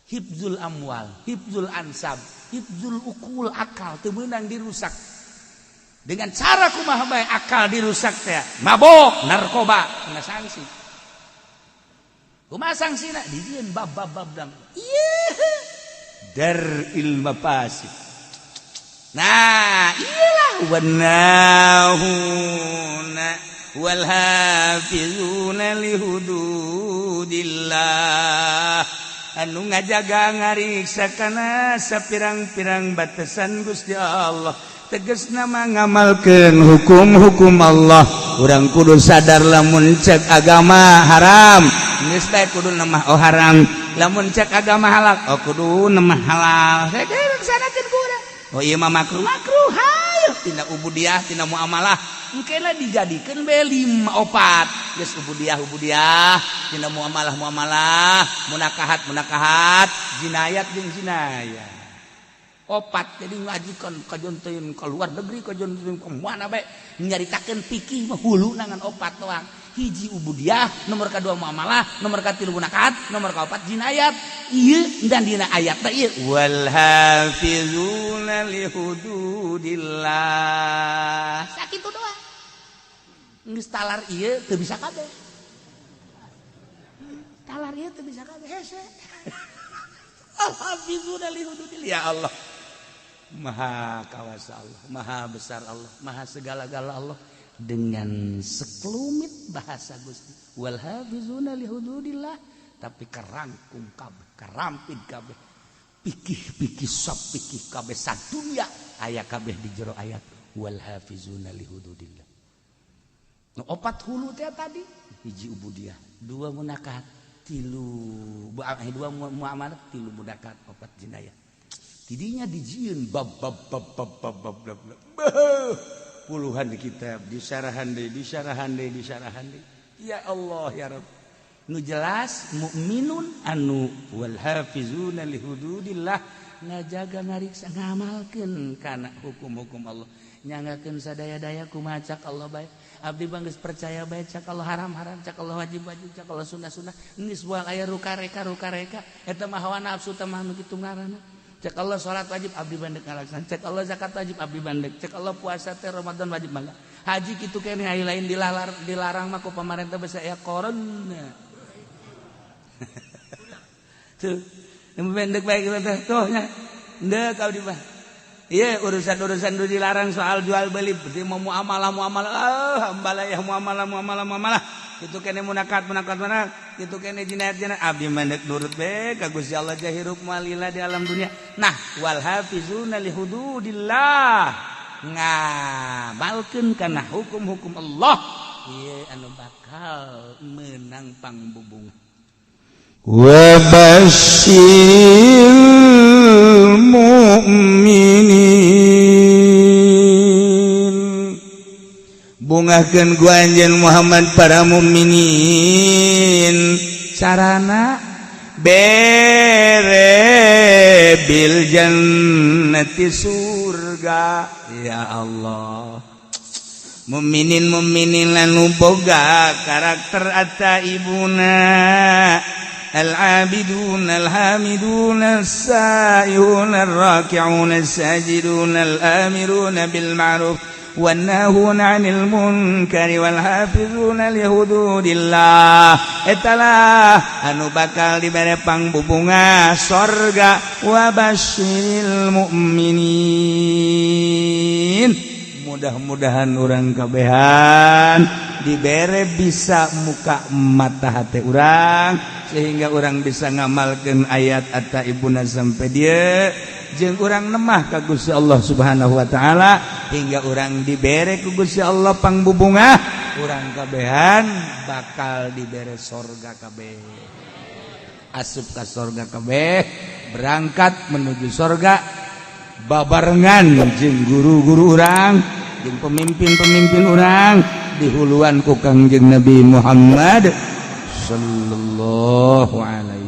Hifdzul amwal, hifdzul ansab, hifdzul ukul, akal teu meunang dirusak. Dengan cara kumaha bae akal dirusak teh, mabok, narkoba, kena sanksi. Kumaha sanksina? Dijieun bab bab bab dang. Ieu dar'il mafasid. Nah, iyalah wanahuna wal hafizuna li hududillah. Anu ngajaga ngariksa kana sapirang-pirang batasan Gusti Allah. Tegas nama ngamalkeun hukum-hukum Allah. Urang kudu sadar lamun cek agama haram, geus bae kudu nemah oh haram. Lamun cek agama halal, oh kudu nemah halal. Laksanakeun ku urang. Oh ieu mah makruh, makruh hayu tina ubudiah, tina muamalah. Engkena dijadikeun bae lima opat. Geus ubudiah ubudiah, tina muamalah muamalah, munakahat munakahat, jinayat jeung jinayat. Opat jadi ngajikan kajonteun ke luar negeri, kajonteun ke mana bae nyaritakeun fikih mah hulu nangan opat doang. Hiji ubudiah, nomor kadua muamalah, nomor katilu munakahat, nomor kaopat jinayat. Ieu dan dina ayat teh ieu wal hafizuna li hududillah. Sakitu doang. Geus talar ieu teu bisa kabeh. Talar ieu teu bisa kabeh hese. Al hafizuna li hududillah. Ya Allah. Maha kawasa Allah, maha besar Allah, maha segala-gala Allah. Dengan sekelumit bahasa Gusti wal hafizuna li hududillah, tapi kerangkum kabeh, kerampit kabeh, pikih-pikih sop pikih kabeh sadunya aya kabeh di jero ayat wal hafizuna li hududillah. Nu opat hulu teh tadi, hiji ubudiah, dua munakahat, tilu dua muamalah, tilu munakahat, opat jinayah. Tidinya dijieun bab bab bab bab bab bab bab, puluhan kitab disarahan deui, disarahan deui, disarahan deui. Ya Allah ya Rabb. Nu jelas mukminun anu wal hafizuna li hududillah, ngajaga ngariksa ngamalkeun kana hukum-hukum Allah, nyanggakeun sadaya-daya kumaha cak Allah bae. Abdi bang geus percaya bae cak Allah haram-haram, cak Allah wajib-wajib, cak Allah sunnah-sunnah. Geus moal aya rukareka rukareka eta mah hawa nafsu teh mah nu kitu ngaranna. Cek Allah salat wajib abdi bandek ngalaksan, cek Allah zakat wajib abdi bandek, cek Allah puasa teh Ramadan wajib mangga. Haji kitu keneh aya lain dilalar, dilarang mah ku pamarentah basa aya corona. Tuh, nu pendek bae teh tuh nya. Ndek abdi mah. Iya, urusan-urusan itu dilarang soal jual beli, berarti mau muamalah muamalah, ah, ambalayah muamalah muamalah muamalah. Itu kene munakat munakat munakat, itu kene jinayat jinayat. Abdi mandek nurut be ka Gusti Allah, hirup malila di alam dunia. Nah, wal hafizuna li hududillah, ngamalkeun kana hukum-hukum Allah. Iya, anu bakal menang pangbubung. Wa basyiril mu'minin, bungahkeun ku anjeun Muhammad para mukminin. Carana bere bil jannati, surga. Ya Allah, mukminin mukminin anu boga karakter at-taibuna, al-abidun, al-hamidun, as-saihun, ar-raki'un, as-sajidun, al-amirun bil ma'ruf wan-nahun 'anil munkar, wal hafizuna li hududillah. Etalah anu bakal dibere pangbubunga sorga. Wa basyiril mu'minin. Mudah-mudahan urang kabehan dibere bisa muka mata hati urang sehingga urang bisa ngamalkan ayat at-taibuna sampai dia jeung urang nemah ka Gusti Allah Subhanahu wa taala hingga urang dibere ku Gusti Allah pangbubunga. Urang kabehan bakal dibere sorga kabeh, asup ka sorga kabeh, berangkat menuju sorga babarengan jeung guru-guru urang, jeung pemimpin-pemimpin urang, dihuluan ku Kangjeng Nabi Muhammad sallallahu alaihi.